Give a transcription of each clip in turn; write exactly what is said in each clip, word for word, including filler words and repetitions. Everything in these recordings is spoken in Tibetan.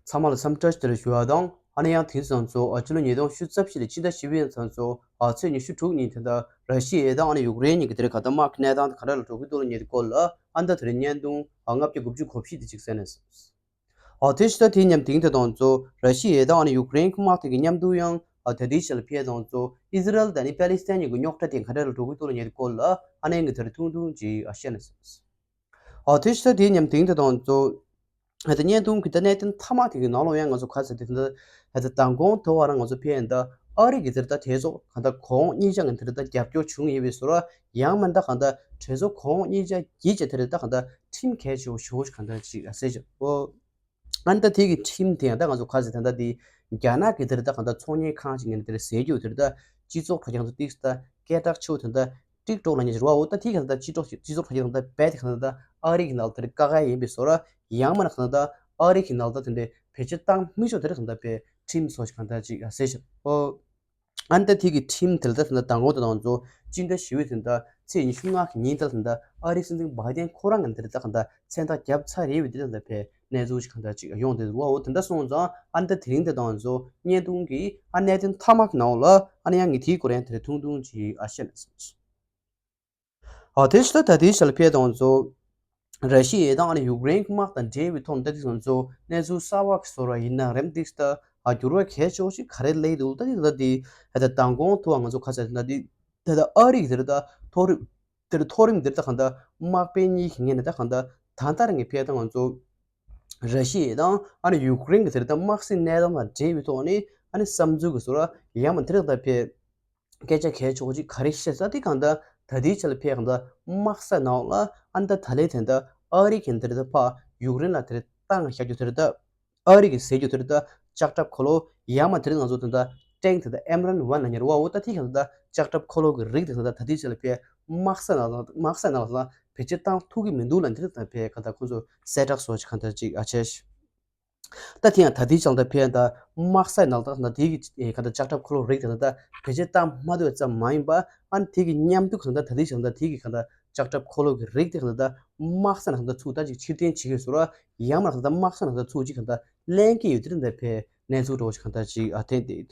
ཚང་མ་ལ་འཚམས་འདྲི་ཞུ་བ་དང་། ཨ་ནི་ཡང་དེང་སང་ཚོ་ཨ་ཕྱི་ལོ་ཉིས་སྟོང་ཉི་ཤུ་རྩ་བཞི་ལོའི་སྤྱི་ཟླ་བཞི་པའི་ཚང་ཚོ་ཨ་ཚེས་ཉི་ཤུ་དྲུག་ཉིན་དེ་འདྲ་ར་ཤི་ཡ་དང་ཨ་ནི་ཡུཀ་རེན་གཉིས་ཀྱི་དེ་རིང་ག་ད་དམག་གི་གནས་སྟངས་དེ་ག་འདྲ་ལ་འགྲོ་གི་འདུག་ལ་ཉེ་དུ་སྐོར་ལ་ཨ་ད་དེ་རིང་བརྙན་ཐུང་ཨ་ལྔ་བརྒྱ་དགུ་བཅུ་གོ་བཞི་དེ་ཅིག་གསན་ནས། ཨ་དེ་ཕྱི་ད་དེ་མཉམ་དེང་དེ་དང་ཚོ་ར་ཤི་ཡ་དང་ཨ་ནི་ཡུཀ་རེན་གྱི་དམག་དེ་གི་མཉམ་དུ་ཡང་ཨ་ད་དེ་ཕྱི་ལ་ཕེབས་དང་ཚོ་ཨི་ཟི་རལ་དང་ཨ་ནི་པ་ལི་སི་ཐན་གཉིས་ཀྱི་རྙོག་དྲ་དེ་ག་འདྲ་ལ་འགྲོ་གི་འདུག་ལ་ཉེ་དུ་སྐོར་ལ་ཨ་ནི་ངས་དེ་རིང་ཐུང་ཐུང་ཅིག་ཨ་བཤད་ནས། ཨ་དེ་ཕྱི་ད་དེ་མཉམ་དེང་དེ་དང་ཚོ། ད་བརྙན་ཐུང་གི་ད་གནད་དོན་མཐའ་མ་དེ་གི་ནང་ལོགས་ཡང་ང་ཚོ་ག་ཚོད་དེ་ད་ད་མདང་དགོང་དེ་བར་ང་ཚོ་ཕེབས་ཡིན་ད་ཨ་རི་གི་དེར་ད་གྲོས་ཚོགས་ག་ད་གོང་གཉིས་ཆ་ངན་དེར་ད་རྒྱབ་སྐྱོར་བྱུང་ཡོད་པའི་བཟོ་འདྲ་ཡང་མིན་ད་ག་ད་གྲོས་ཚོགས་གོང་གཉིས་ཆ་བརྒྱད་ཆ་དེར་ད་ག་ད་ཁྲིམས་གལ་ཆེ་བོ་ཞེ་པོ་ཞིག་ག་ད་ཅིག་ཨ་ཟེར་ཅིག་ཨོ། ཨ་ནི་ད་དེ་གི་ཁྲིམས་དེ་ཡང་ད་ང་ཚོ་ག་ཚོད་ད་ད་དེ་རྒྱ་ནག་གི་དེར་ད་ག་ད་ཚོང་གཉེར་ཁང་ཞིག་ངན་དེར་ཟེར་རྒྱུ་དེར་ད་སྤྱི་ཚོགས་ཁྲོད་ཀྱང་ཚོ་ཏིག་ད་སྐད་གྲགས་ཆེ་བོ་དེ་ད། ཊིག་ཊོག་ལ་ཉེ་ཞིག་རེད་བ། འོ་ད་ཐིག་གང་ལྟར་སྤྱི་ཚོགས་སྤྱི་ཚོགས་ཁ་ཤས་གང་ལྟར་རྦད་དེ་གང་ལྟར་ཨ་རི་གི་ནང་ལ་དེ་འདྲ་དཀའ་ངལ་ཡིན་པའི་བཟོ་འདྲ། ཡང་མིན་ན་གང་ལྟར་ཨ་རི་གི་ནང་ལ་ད་དེ་འདྲའི་བེད་སྤྱོད་བཏང་མི་ཆོག་དེ་འདྲ་གང་ལྟར་པའི་ཁྲིམས་སོགས་ཤིག་གང་ལྟར་ཅིག་ཟེར་ཞིག་ཨོ། ཨ་ནི་ད་ཐིག་གི་ཁྲིམས་དེ་ལ་ད་དེ་འདྲ་མདང་དགོང་དང་དང་ཚོ་སྤྱི་ཟླ་བཞི་པའི་དེ་འདྲ་ཚེས་ཉི་ཤུ་ལྔ་གི་ཉིན་དེ་ལ་དེ་འདྲ་ཨ་རིའི་སྲིད་འཛིན་བྷའི་ཌེན་ཁོ་རང་གི་འདིར་ད་གང་ལྟར་མཚན་རྟགས་བརྒྱབ་ཚར་རེད་བའི་དེ་འདྲ་གང་ལྟར་པའི་གནས་ཚུལ་ཞིག་གང་ལྟར་ཅིག་ཡོང་བསྡད་འདུག་འོ་དེ་འདྲ་སོང་ཙང་ཨ་ནི་ད་དེ་རིང་དེ་དང་ཚོ་བརྙན་ཐུང་གི་ཨ་གནད་དོན་མཐའ་མ་གི་ནང་ལ་ཨ་ནི་ཡང་ངས་དེའི་སྐོར་ཡང་དེ་རིང་ཐུང་ཐུང་ཅིག་ཨ་བཤད་ནས་སོང་། ཨ་དེ་ཕྱི་ད་ད་ལྟའི་ཆ་ལ་ཕེབས་དང་ཚོ་ར་ཤི་ཡ་དང་ཨ་ནི་ཡུཀ་རེན་གྱི་དམག་དང་འབྲེལ་བའི་ཐོག་ནས་ད་དེ་དང་ཚོ་གནས་ཚུལ་གསར་བ་གི་བཟོ་འདྲ་ཡིན་ན་རེམ་ཏིག་ད་ཨ་འགྱུར་བ་གལ་ཆེ་བོ་ཞིག་ག་རེ་སླེབས་འདུག་ད་དེ་ད་དེ་ད་ད་མདང་དགོང་ཐུག་ང་ཚོ་ཁ་ཚ་ད་དེ་ད་ད་ཨ་རི་གི་དེ་རེད་ད་མཐོ་རིམ་དེ་མཐོ་རིམ་དེ་རེད་ད་གང་ད་དམག་དཔོན་གཉིས་ཀྱི་ངོས་ནས་ད་གང་ད་ད་ལྟ་རང་གི་ཕེབས་དང་ང་ཚོ་ར་ཤི་ཡ་དང་ཨ་ནི་ཡུཀ་རེན་གྱི་དེ་རེད་ད་དམག་སྲིད་གནས་སྟངས་དང་འབྲེལ་བའི་ཐོག་ནས་ཨ་ནི་བསམ་ཚུལ་གྱི་བཟོ་འདྲ་ཡང་མ་དེ་རེད་ད་ཕེབས། སྐད་ཆ་གལ་ཆེ་བོ་ཅིག་ག་རེ་བཤད་ས་དེ་གང་ལྟར་ད་ལྟའི་ཆ་ལ་ཕེབས་གང་ལྟར་དམག་ས་ནང་ལ་ཨ་ནི་ད་ད་ལན་དེ་འདྲ་ཨ་རི་གན་དེ་རེད་ད་ཕ་ཡུཀ་རེན་ལ་དེ་རེད་བཏང་བཞག་རྒྱུ་དེ་རེད་ད་ཨ་རི་གི་ཟེར་རྒྱུ་དེ་རེད་ད་ལྕགས་ཁྲབ་འཁོར་ལོ་ཡང་མ་དེ་རེད་ང་ཚོ་དེ་འདྲ་ཊེང་དེ་འདྲ་ཨེམ་རན་ཝན་ལ་ཉེ་རུ་བ་འོ་ད་དེ་གང་ལྟར་ལྕགས་ཁྲབ་འཁོར་ལོ་གི་རིགས་དེ་གང་ལྟར་ད་ལྟའི་ཆ་ལ་ཕེབས་དམག་ས་ནང་ལ་དམག་ས་ནང་ལ་བེད་སྤྱོད་བཏང་ཐུབ་ཀྱི་མི་འདུག་ལ་དེ་རེད་ད་ཕེབས་གང་ལྟར་ཁོང་ཚོ་གསལ་བསྒྲགས་སོགས་ཅིག་གང་ལྟར་ཅིག་ཨ་ཆེ། ད་དེ་ཡང་ད་ལྟའི་ཆ་ལ་ད་ཕེབས་ད་དམག་ས་ནང་ད་ད་དེ་གི་ག་ད་ལྕགས་ཁྲབ་འཁོར་ལོ་རིགས་དེ་ད་བེད་སྤྱོད་བཏང་མ་ཐུབ་ཙམ་མ་ཡིན་པ་ཨ་ནི་དེ་གི་མཉམ་དུ་གང་ད་ད་ལྟའི་ཆ་ལ་ད་དེ་གི་ག་ད་ལྕགས་ཁྲབ་འཁོར་ལོ་གི་རིགས་དེ་གང་ད་དམག་ས་ནང་ད་ཚུགས་ད་ཅིག་ཕྱིར་འཐེན་བྱེད་དགོས་སོ་ར་ཡང་མ་གང་ད་དམག་ས་ནང་ད་ཚུགས་ཅིག་གང་ད་ལེན་གི་ཡོད་དེ་ད་ཕེབས་གནས་ཚུལ་འདྲ་བོ་ཞིག་གང་ད་ཅིག་ཨ་ཐེན་དེ་ཡོད།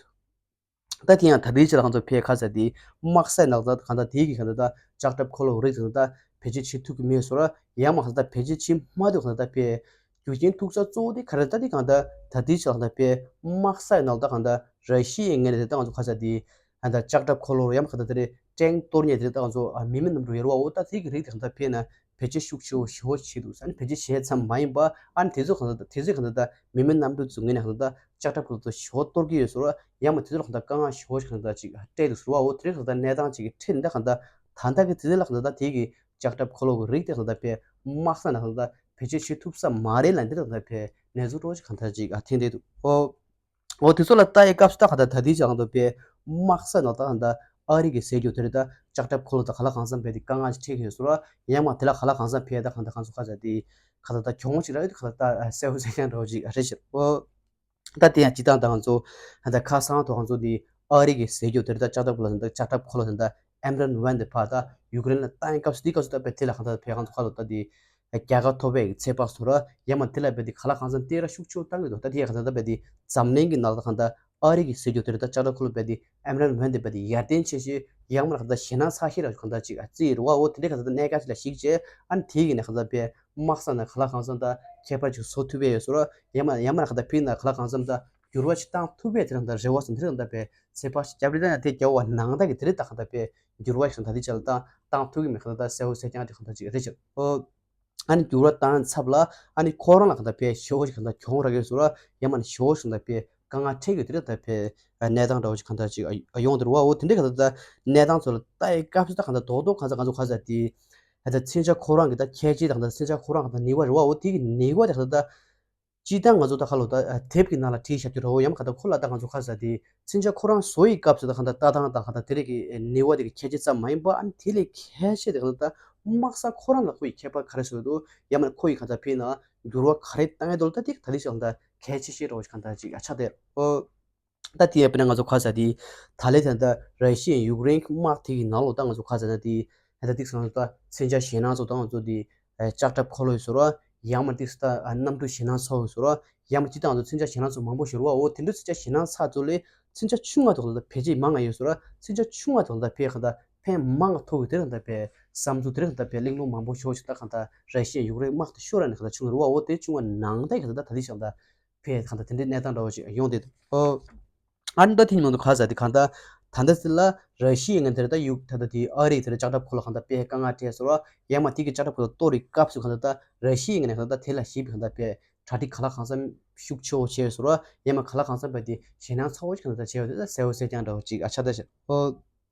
ད་དེ་ཡང་ད་ལྟའི་ཆ་ལ་ང་ཚོ་ཕེབས་ཁ་ཚ་དེ་དམག་ས་ནང་ད་གང་ད་དེ་གི་གང་ད་ད་ལྕགས་ཁྲབ་འཁོར་ལོ་རིགས་དང་ད་བེད་སྤྱོད་བྱེད་ཐུབ་ཀྱི་མེད་སོ་ར་ཡང་མ་གང་ད་བེད་སྤྱོད་བྱེད་མ་ཐུབ་གང་ད་ཕེབས་རྒྱུ་རྐྱེན་ཐུག་ས་གཙོ་བོ་དེ་ག་རེ་ད་དེ་གང་ད་ད་ལྟའི་ཆ་ལ་ད་ཕེབས་དམག་ས་ནང་ད་གང་ད་ར་ཤི་ཡའི་ངོས་ནས་དེ་ད་ང་ཚོ་ཁ་ཚ་དེ་ད་ལྕགས་ཁྲབ་འཁོར་ལོ་ཡང་མ་གང་ད་དེ་རེད་ཊེང་གཏོར་མཁན་དེ་ད་ང་ཚོ་མི་མེད་གནམ་གྲུ་ཡོད་ར་བ་འོ་ད་དེ་གི་རིགས་དེ་གང་ད་ཕེབས་ན། བེད་སྤྱོད་ཤུགས་ཆེ་བོ་ཞེ་པོ་བྱེད་འདུག་ཨ་ནི་བེད་སྤྱོད་བྱས་ཙམ་མ་ཡིན་པ་ཨ་ནི་དེ་ཚོ་གང་ལྟར་དེ་ཚོས་གང་ལྟར་ད་མི་མེད་གནམ་གྲུ་ཚོ་ངོས་ནས་གང་ལྟར་ལྕགས་ཁྲབ་ཁོ་ཚོ་ཞེ་པོ་གཏོར་གྱི་ཡོད་ཟེར་བ་ཡང་མ་དེ་ཚོ་ལ་གང་ལྟར་དཀའ་ངལ་ཞེ་པོ་ཞིག་གང་ལྟར་ཅིག་སྤྲད་འདུག་ཟེར་བ་འོ་དེ་རིགས་གང་ལྟར་གནས་སྟངས་ཅིག་གི་ཁྲིད་འདི་གང་ལྟར་ད་ལྟ་གི་དེ་ཚོ་ལ་གང་ལྟར་ད་དེ་གི་ལྕགས་ཁྲབ་འཁོར་ལོ་གི་རིགས་དེ་གང་ལྟར་བས་དམག་ས་ནང་གང་ལྟར་བེད་སྤྱོད་བྱེད་ཐུབ་ས་མ་རེད་ལ་འདི་གང་ལྟར་བས་གནས་ཚུལ་འདྲ་བོ་ཞིག་གང་ལྟར་ཅིག་ཨ་ཐེན་བསྡད་འདུག་ཨོ། འོ་དེ་ཚོ་ལ་ལྟ་ཡི་སྐབས་སུ་ད་གང་ལྟར་ད་ལྟའི་ཆ་གང་ལྟར་པའི་དམག་ས་ནང་ད་གང་ལྟར་ཨ་རི་གི་ཟས་རྒྱུ་དེ་རེད་ད་ལྕགས་ཁྲབ་འཁོར་ལོ་ད་ག་ལ་གང་འཚམ་བས་དེ་དཀའ་ངལ་ཞིག་འཕྲད་ཀྱི་ཡོད་ཟེར་བ་ཡང་མ་དེ་ལ་ག་ལ་གང་འཚམ་བས་ད་གང་ལྟར་གང་ཚོ་ཁ་ཚ་དེ་ག་ད་ད་གྱོང་ཞིག་རག་ཡོད་དེ་ག་ད་ད་གསལ་པོ་གསལ་རྐྱང་འདྲ་བོ་ཅིག་རེད་ཤག་ཨོ། ད་དེ་ཡང་སྤྱི་བཏང་ད་ང་ཚོ་ད་ཁ་སང་ཐོག་ང་ཚོ་དེ་ཨ་རི་གི་ཟས་རྒྱུ་དེ་རེད་ད་ལྕགས་ཁྲབ་འཁོར་ལོ་དེ་ད་ལྕགས་ཁྲབ་འཁོར་ལོ་དེ་ད་ཨེམ་རན་ཝན་དེ་ཕར་ད་ཡུཀ་རེན་ལ་བཏང་ཡི་སྐབས་སུ་དེ་སྐབས་སུ་ད་བས་དེ་ལ་གང་ད་བས་གང་ཚོ་ཁ་ལོ་ད་དེ། རྒྱལ་ཁ་ཐོབ་པའི་ཚེ་དཔག་སུ་ར་ཡང་མ་དེ་ལ་བས་དེ་ག་ལ་གང་འཚམ་སྟེ་ར་ཤུགས་ཆེ་བོ་བཏང་གི་འདུག་ད་དེ་ཡང་གང་འཚམ་ད་བས་དེ་འཛམ་གླིང་གི་ནང་ལ་གང་ད་ཨ་རི་གི་ཟས་རྒྱུ་དེ་རེད་ད་ལྕགས་ཁྲབ་འཁོར་ལོ་བས་དེ་ཨེམ་རན་ཝན་དེ་བས་དེ་ཡར་ལྡན་ཆེ་ཤོས་ཡང་མ་གང་ད་ཞེད་སྣང་ཚ་ཤོས་ར་གང་ད་ཅིག་ཨ་རྩི་རུ་བ་འོ་དེ་འདྲའི་གང་ད་གནད་འགག་ཅིག་ལ་གཞིགས་བྱས་ཨ་ནི་དེ་ཡིན་ན་གང་ད་བས་དམག་ས་ན་ག་ལ་གང་འཚམ་ད་ཁྱད་པར་ཅིག་བཟོ་ཐུབ་པས་ཡོད་སུ་ར་ཡང་མ་ཡང་མ་གང་ད་ཕིག་ན་ག་ལ་གང་འཚམ་ད་འགྱུར་བ་ཅིག་བཏང་ཐུབ་པས་དེ་རང་ད་རེ་བ་སོང་དེ་རང་ད་བས་ཚེ་དཔག་ཅིག་རྒྱབ་རི་ད་ན་དེ་རྒྱབ་བ་ནང་ད་གི་དེ་རེད་ད་གང་ད་བས་འགྱུར་བ་ཞིག་ད་དེ་ཅག་ལ་བཏང་བཏང་ཐུབ་ཀྱི་མེད་གང་ད་གསལ་པོ་གསལ་རྐྱང་ཅིག་གང་ད་ཅིག་རེད་ཅག་ཨོ། ཨ་ནི་འགྱུར་བ་བཏང་ཚབ་ལ་ཨ་ནི་ཁོ་རང་ལ་གང་ལྟར་ཕའི་ཞེ་པོ་ཞིག་གང་ལྟར་གྱོང་རག་གི་ཡོད་ཟེར་བ་ཡང་མ་ནི་ཞེ་པོ་ཞིག་གང་ལྟར་ཕའི་དཀའ་ངལ་འཕྲད་ཀྱི་དེ་རེད་ད་ཕའི་གནས་སྟངས་འདྲ་བོ་ཞིག་གང་ལྟར་ཅིག་ཡོང་དེ་རེད་བ། འོ་དེ་འདྲའི་གང་ལྟར་གནས་སྟངས་ཚོ་ལ་ལྟ་ཡི་སྐབས་སུ་ད་གང་ལྟར་རྡོག་རྡོག་གང་ལྟར་གང་ཚོ་གང་ལྟར་དེ་ད་མཚོན་ཆ་ཁོ་རང་གི་ད་ཁྱད་ཆོས་ད་གང་ལྟར་མཚོན་ཆ་ཁོ་རང་གང་ལྟར་ནུས་པ་རེད་བ། འོ་དེ་གི་ནུས་པ་དེ་གང་ལྟར་སྤྱིར་བཏང་ང་ཚོ་ད་ཁ་ལོ་ད་དེབ་ཀྱི་ནང་ལ་བྲིས་བཞག་རྒྱུ་རེད་བ། ཡང་མ་གང་ལྟར་ཁོ་ལ་ད་ང་ཚོ་ཁ་ས་དེ་མཚོན་ཆ་ཁོ་རང་བཟོ་ཡི་སྐབས་སུ་ད་གང་ལྟར་ལྟ་སྟངས་དང་གང་ལྟར་དེ་རིགས་ཀྱི་ནུས་པ་དེ་གི་ཁྱད་ཆོས་ཙམ་མ་ཡིན་པ་ཨ་ནི་དེ་ལས་གལ་ཆེ་དེ་གང་ལྟར་དམག་ས་ཁོ་རང་ལ་ཁོ་ཡི་ཁྱད་པར་ག་རེ་བཟོ་འདུག་ཡང་མ་ཁོ་ཡི་གང་ལྟར་ཕན་ན་འགྱུར་བ་ག་རེ་བཏང་ཡ་འདུག་ད་དེ་ད་ལི་ཞིག་གང་ལྟར་གལ་ཆེ་ཤོས་རེད་བ་ཞིག་གང་ལྟར་ཅིག་ཨ་ཆགས་བསྡད་ཨོ། ད་དེ་ཡང་དཔེར་ན་ང་ཚོ་ཁ་ས་དེ་ད་ལས་ད་ལྟ་ར་ཤི་ཡ་ཡུཀ་རེན་གྱི་དམག་དེ་གི་ནང་ལོགས་ད་ང་ཚོ་ཁ་ས་ད་དེ་ད་ལྟ་ཏིག་སང་ད་མཚོན་ཆ་ཞེད་སྣང་ཚོ་ད་ང་ཚོ་དེ་ལྕགས་ཁྲབ་འཁོར་ལོ་ཡི་ཟེར་བ་ ཡང་མ་ཏིག་ས་ད་གནམ་གྲུ་ཞེད་སྣང་ཚ་བོ་ཟེར་བ། ཡང་མ་ཅི་ལྟར་ང་ཚོ་མཚོན་ཆ་ཞེད་སྣང་ཚ་བོ་མང་པོ་ཞིག་རེད་བ། འོ་དེ་འདྲ་མཚོན་ཆ་ཞེད་སྣང་ཚ་ཚོ་ལས་མཚོན་ཆ་ཆུང་བ་དེ་ཚོ་ད་བེད་སྤྱོད་མང་ང་ཡོད་ཟེར་བ། མཚོན་ཆ་ཆུང་བ་དེ་ཚོ་ད་བེད་གང་ད་ཕན་མང་ང་ཐོགས་ཡོད་དེ་རེད་གང་ད་བེད་བསམ་ཚུལ་དེ་རེད་གང་ད་བེད་གླེང་སློང་མང་པོ་ཞིག་ད་གང་ད་ར་ཤི་ཡ་ཡུཀ་རེན་དམག་དེ་ཤོར་ར་ནས་གང་ད་བྱུང་རེད་བ། འོ་དེ་བྱུང་བ་ནང་ད་གང་ད་ད་དེ་ཞག་ད་བེད་གང་ད་དེ་འདྲའི་གནས་སྟངས་འདྲ་བོ་ཞིག་ཡོང་བསྡད་འདུག་ཨ་ནི་ད་དེ་ཉིན་མ་དུ་ག་ས་དེ་གང་ད་ད་ལྟ་ཟེར་ལ་ར་ཤི་ཡའི་ངན་དེ་རེད་ད་ཡུག་ད་ལྟ་དེ་ཨ་རིའི་དེ་རེད་ལྕགས་ཁྲབ་ཁུལ་ལ་གང་ད་དཔེ་དཀའ་ངལ་འཕྲད་ཟེར་བ། ཡང་མ་དེ་གི་ལྕགས་ཁྲབ་ཁུལ་ལ་གཏོར་བའི་སྐབས་སུ་གང་ད་ད་ར་ཤི་ཡའི་ངན་གང་ད་དེ་ལ་ཞིག་པའི་གང་ད་དཔེ་གྲ་སྒྲིག་ག་ལ་གང་འཚམ་ཤུགས་ཆེ་བོ་བྱས་ཟེར་བ། ཡང་མ་ག་ལ་གང་འཚམ་དཔེ་དེ་ཞེད་སྣང་ཚ་བོ་ཞིག་གང་ད་ད་བྱས་བ་དེ་ད་གསལ་བོ་གསལ་རྐྱང་འདྲ་བོ་ཅིག་ཨ་ཆ་ད་ཤ་ཨོ།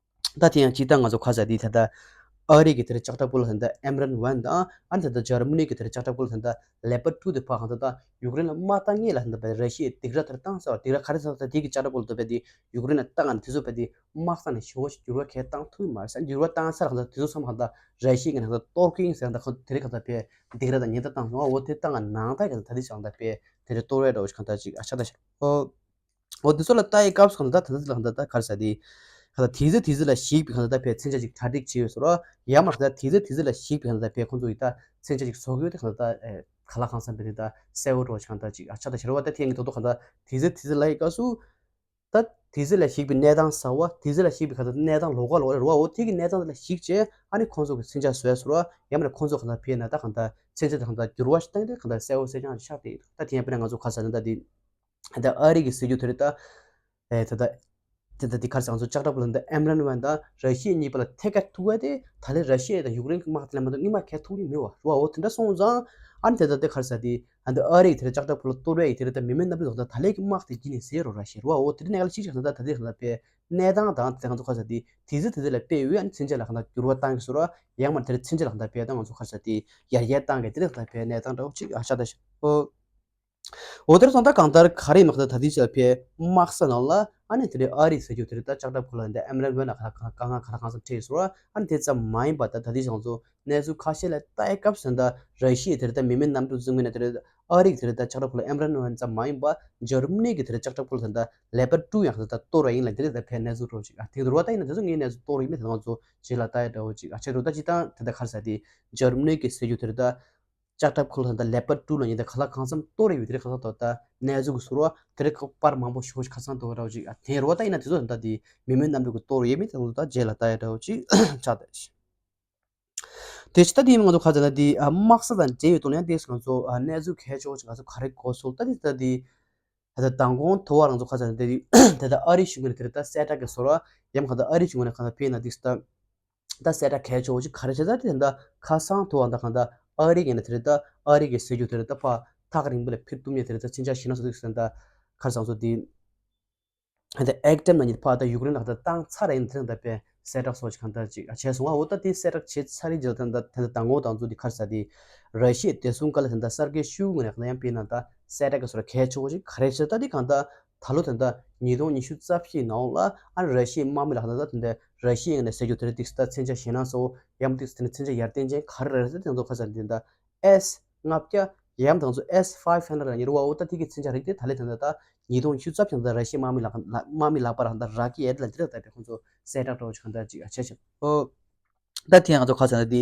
ད་དེ་ཡང་སྤྱིར་བཏང་ང་ཚོ་ག་ས་དེ་ད་ལྟ་ཨ་རི་གི་དེར་ལྕགས་ཁྲབ་ཁུལ་ལ་ད་ལྟ་ཨེམ་རན་ཝན་དང་ཨ་ནི་ད་ལྟ་འཇར་མ་ནི་གི་དེར་ལྕགས་ཁྲབ་ཁུལ་ལ་ད་ལྟ་ལེ་པར་ཊུ་དེ་ཕར་གང་ད་ད་ཡུཀ་རེན་ལ་དམག་བཏང་ངེས་ལ་ད་ལྟ་ར་ཤི་ཡའི་སྡིགས་ར་དེར་བཏང་ས་བ། སྡིགས་ར་ག་རེ་ཟེར་ད་དེ་གི་ལྕགས་ཁྲབ་ཁུལ་ལ་ད་དཔེ་དེ་ཡུཀ་རེན་ལ་བཏང་ང་ནས་དེ་ཚོ་དཔེ་དེ་དམག་ས་ནས་ཞེ་བོ་ཞིག་འགྱུར་བ་གས་བཏང་ཐུབ་ཀྱི་མ་རེད་ཟེར། འགྱུར་བ་བཏང་ས་གང་ད་དེ་ཚོ་ཚང་མ་གང་ད་ར་ཤི་ཡའི་ངན་ད་གཏོར་གིན་ཟེར་ད་ཁོ་དེ་རིང་གང་ད་དཔེ་སྡིགས་ར་དང་ཉེན་བརྡ་བཏང་སོང་བ། འོ་དེ་བཏང་ང་ནང་ད་གང་ད་ད་དེ་ཞག་ད་དཔེ་དེ་རེ་གཏོར་བས་འདྲ་བོ་ཞིག་གང་ད་ཅིག་ཨ་ཆ་ད་ཤ་ཨོ། འོ་དེ་ཚོ་ལ་ལྟ་ཡི་སྐབས་སུ་གང་ལྟར་ད་ལྟ་ལ་གང་ལྟར་ད་ག་རེ་ཟེར་དེ། གང་ལྟར་དེ་ཚོ་དེ་ཚོ་ལ་ཞིག་པའི་གང་ལྟར་ད་ཕའི་མཚོན་ཆ་ཅིག་གྲ་སྒྲིག་བྱས་ཡོད་ཟེར་རོ། ཡང་མ་གང་ལྟར་དེ་ཚོ་དེ་ཚོ་ལ་ཞིག་པའི་གང་ལྟར་ད་ཕའི་ཁོང་ཚོ་ཡི་ད་མཚོན་ཆ་ཅིག་བཟོ་གི་ཡོད་དེ་གང་ལྟར་ད་ག་ལ་གང་འཚམ་པའི་དེ་ད་གསལ་བོ་འགྲོ་ཞིག་གང་ལྟར་ཅིག་ཨ་ཆ་ད་ཤར་བ་ད་ཐེངས་ཀྱི་ཐོག་ཐོག་གང་ལྟར་དེ་ཚོ་དེ་ཚོ་ལ་ཡི་སྐབས་སུ། ད་དེ་ཚོ་ལ་ཞིག་པའི་གནས་སྟངས་གསར་བ་དེ་ཚོ་ལ་ཞིག་པའི་གང་ལྟར་གནས་སྟངས་ལོགས་ཀ་ལོགས་རེད་རོ། འོ་དེ་གི་གནས་སྟངས་ལ་ཞིག་བྱས་ཨ་ནི་ཁོང་ཚོ་གི་མཚོན་ཆ་བཟོས་ཟེར་རོ། ཡང་མ་ནས་ཁོང་ཚོ་གང་ལྟར་ཕའི་ན་ད་གང་ལྟར་མཚོན་ཆ་ད་གང་ལྟར་འགྱུར་བ་ཞིག་བཏང་གི་དེ་གང་ལྟར་གསལ་བོ་གསལ་རྐྱང་ཞིག་ཆགས་བསྡད་ཡོད། ད་དེ་ཡང་དཔེར་ན་ང་ཚོ་ག་ས་ནི་ད་དེ། ད་ཨ་རི་གི་སྲིད་ཇུས་དེ་རེད་ད། ཨེ་ད་ད། དེ་ད་དེ་ག་རེ་ཟེར་ང་ཚོ་ལྕགས་ཁྲབ་ཁུལ་ལ་འདི་ཨེམ་རན་ཝན་དང་ར་ཤི་ཡ་གཉིས་པ་ལ་ཐད་ཀར་ཐུག་པ་དེ་ད་ལན་ར་ཤི་ཡ་དང་ཡུཀ་རེན་གྱི་དམག་དེ་ལ་མ་གཏོགས་སྔོན་མ་གས་ཐུག་གི་མེད་བ་རེད་བ། འོ་དེ་འདྲ་སོང་ཙང་ཨ་ནི་དེ་ད་དེ་ག་རེ་ཟེར་དེ་ཨ་འདི་ཨ་རི་དེ་ལྕགས་ཁྲབ་ཁུལ་ལ་གཏོར་བའི་དེ་རེད་ད་མི་མེད་གནམ་གྲུ་དང་ད་ད་ལན་གྱི་དམག་དེ་བརྒྱུད་ནས་ཟེར་རོ་ར་ཤི་ཡ་རེད་བ། འོ་དེ་འདྲ་གནས་ཀ་ལ་ཅིག་ཅིག་ད་ད་ད་དེ་ག་ད་པའི་གནས་སྟངས་དང་དེ་ང་ཚོ་ག་རེ་ཟེར་དེ་དེ་ཚོ་དེ་ཚོ་ལ་དཔེ་ཡོད་ཨ་ནི་མཚོན་ཆ་ལ་ག་ད་འགྱུར་བ་བཏང་གི་ཟེར་རོ། ཡང་མ་དེར་མཚོན་ཆ་ལ་ག་ད་པའི་ད་ང་ཚོ་ག་རེ་ཟེར་དེ་ཡར་རྒྱས་བཏང་གི་དེ་རེད་ད་པའི་གནས་སྟངས་འདྲ་བོ་ཅིག་ཨ་ཤ་ད་ཤ་ཨོ། འོ་དེར་སོང་ད་གང་ལྟར་ག་རེ་མ་གཏོགས་ད་དེ་ཚོ་ཕའི་དམག་ས་ནང་ལ་ཨ་ནི་དེ་འདྲའི་ཨ་རི་ཟེར་རྒྱུ་དེ་རེད་ད་ལྕགས་ཁྲབ་ཁུལ་ལ་འདི་ཨེམ་རན་ཝན་ལ་ག་ལ་ག་ལ་གང་ག་ལ་གང་འཚམ་ཁྲིད་སོང་ཨ་ནི་དེ་ཙམ་མ་ཡིན་པ་ད་ད་དེ་ཚོ་གནས་ཚུལ་ཁ་ཤས་ལ་ལྟ་ཡི་སྐབས་སུ་ད་ར་ཤི་ཡའི་དེ་རེད་ད་མི་མེད་གནམ་གྲུ་བཙུགས་མཁན་དེ་རེད། ཨ་རི་གི་དེ་རེད་ད་ལྕགས་ཁྲབ་ཁུལ་ལ་ཨེམ་རན་ཝན་ཙམ་མ་ཡིན་པ་འཇར་མ་ནི་གི་དེ་རེད་ལྕགས་ཁྲབ་ཁུལ་ད་ད་ལེ་པར་ཊུ་ཡང་ད་ད་གཏོར་བ་ཡིན་ལ་དེ་རེད་ད་ཕའི་གནས་ཚུལ་འདྲ་བོ་ཅིག་ཨ་དེ་རུ་བ་ད་ཡིན་ན་དེ་ཚོ་ངའི་གནས་ཚུལ་གཏོར་ཡིན་མེད་དེ་ང་ཚོ་རྗེས་ལ་ལྟ་ཡི་འདྲ་བོ་ཅིག་ཨ་ཆེ་རུ་ད་ཅི་ད་དེ་ད་ག་རེ་ཟེར་དེ་འཇར་མ་ནི་གི་ཟེར་རྒྱུ་དེ་རེད་ད། ལྕགས་ཁྲབ་ཁུལ་ལ་ད་ལེ་པར་ཊུ་ལ་ཉིན་ད་ག་ལ་གང་འཚམ་གཏོར་ཡོད་དེ་རེད། ག་ས་ཐོག་ད་གནས་ཚུལ་གྱི་ཟུར་བ་དེ་རེད་ཁ་པར་མང་པོ་ཞེ་པོ་ཞིག་ཁ་སང་ཐོག་འདྲ་བོ་ཅིག་ཨ་དེ་རུ་བ་ད་ཡིན་ན་དེ་ཚོ་ད་དེ་མི་མེད་གནམ་གྲུ་གི་གཏོར་ཡོད་མེད་དེ་ཚོ་ད་རྗེས་ལ་ལྟ་ཡ་འདྲ་བོ་ཅིག་ཆགས་ད་ཤི། དེ་ཕྱི་ད་དེ་ཡིན་ང་ཚོ་ག་ཚོད་ན་དེ་དམག་ས་དང་འབྲེལ་ཡོད་དོན་ཡང་དེ་ང་ཚོ་གནས་ཚུལ་གལ་ཆེ་བོ་ཅིག་ང་ཚོ་ག་རེ་གོ་སོང་ད་དེ་ད་དེ་ད་ད་མདང་དགོང་དུ་བ་ང་ཚོ་ག་ཚོད་ན་དེ་དེ་ད་ཨ་རི་གཞུང་གི་ནས་དེ་རེད་ད་གསལ་བསྒྲགས་ཀྱི་ཟུར་བ་ཡང་ག་ད་ཨ་རི་གཞུང་གི་ནས་ག་ད་ཕེ་ན་དེ་ད། ད་གསལ་བསྒྲགས་གལ་ཆེ་བོ་ཅིག་ག་རེ་བྱས་ད་དེ་ད་ཁ་སང་དུ་བ་ད་གང་ད་ཨ་རི་གི་ནས་དེ་རེད་ད་ཨ་རི་གི་ཟེར་རྒྱུ་དེ་རེད་ད་ཕ་ཐག་རིང་པོ་ལ་ཕེབས་ཐུབ་མཁན་དེ་རེད་ད་མཚོན་ཆ་ཞེད་སྣང་ཚ་དུས་ཟེར་ད་ཁ་སང་ཚོ་དེ་ད་ཨེག་ཏམ་ན་ཉིད་ཕ་ད་ཡུཀ་རེན་ལ་ད་བཏང་ཚར་ཡིན་དེ་ད་པའི་གསལ་བསྒྲགས་སོགས་ཅིག་གང་ད་ཅིག་བྱས་སོང་བ། འོ་ད་དེ་གསལ་བསྒྲགས་བྱས་ཚར་རེད་ཅེས་ད་ད་ད་ད་ངོ་དང་ཚོ་དེ་ཁར་ས་དེ་ར་ཤི་ཡའི་བདེ་སྲུང་བཀའ་ལ་ད་ད་གསར་འགོད་ཞུ་ངོས་ནས་ཡང་དཔེར་ན་ད་གསལ་བསྒྲགས་ཀྱི་སོགས་གལ་ཆེ་བོ་ཅིག་ག་རེ་བྱས་ད་དེ་གང་ད། ད་ལོ་དེ་འདྲ་ཉིས་སྟོང་ཉི་ཤུ་རྩ་བཞིའི་ནང་ལ་ཨ་ནི་ར་ཤི་ཡའི་དམག་མི་ལ་ད་ལྟ་དེ་འདྲ་ར་ཤི་ཡའི་ངོས་ནས་ཟེར་རྒྱུ་དེ་འདྲ་ཏིག་ཙམ་མཚོན་ཆ་ཞེད་སྣང་ཚ་བོ་ཡང་ཏིག་ཙམ་དེ་འདྲ་མཚོན་ཆ་ཡར་ལྡན་ཅན་ག་རེ་རེད་ཟེར་དེ་ཚོ་ཁ་ས་དེ་འདྲ་ཨེས་ལྔ་བརྒྱ་ཡང་དང་ཚོ་ཨེས་ཕའིབ་ཧན་ཌེ་རེཌ་ལ་ཉེ་རུ་བ་འོ་ད་དེ་གི་མཚོན་ཆ་རིགས་དེ་ད་ལོ་དེ་འདྲ་ད་ཉིས་སྟོང་ཉི་ཤུ་རྩ་བཞི་ནང་ད་ར་ཤི་ཡའི་དམག་མི་ལག་དམག་མི་ལག་པ་རང་ད་རག་གི་ཡོད་ལ་འདི་ར་ད་པའི་ཁོང་ཚོ་གསལ་བསྒྲགས་འདྲ་བོ་ཅིག་གང་འདྲ་ཅིག་ཨ་བྱས་ཤག་ཨོ། ད་ཐེངས་ང་ཚོ་ཁ་སང་འདི་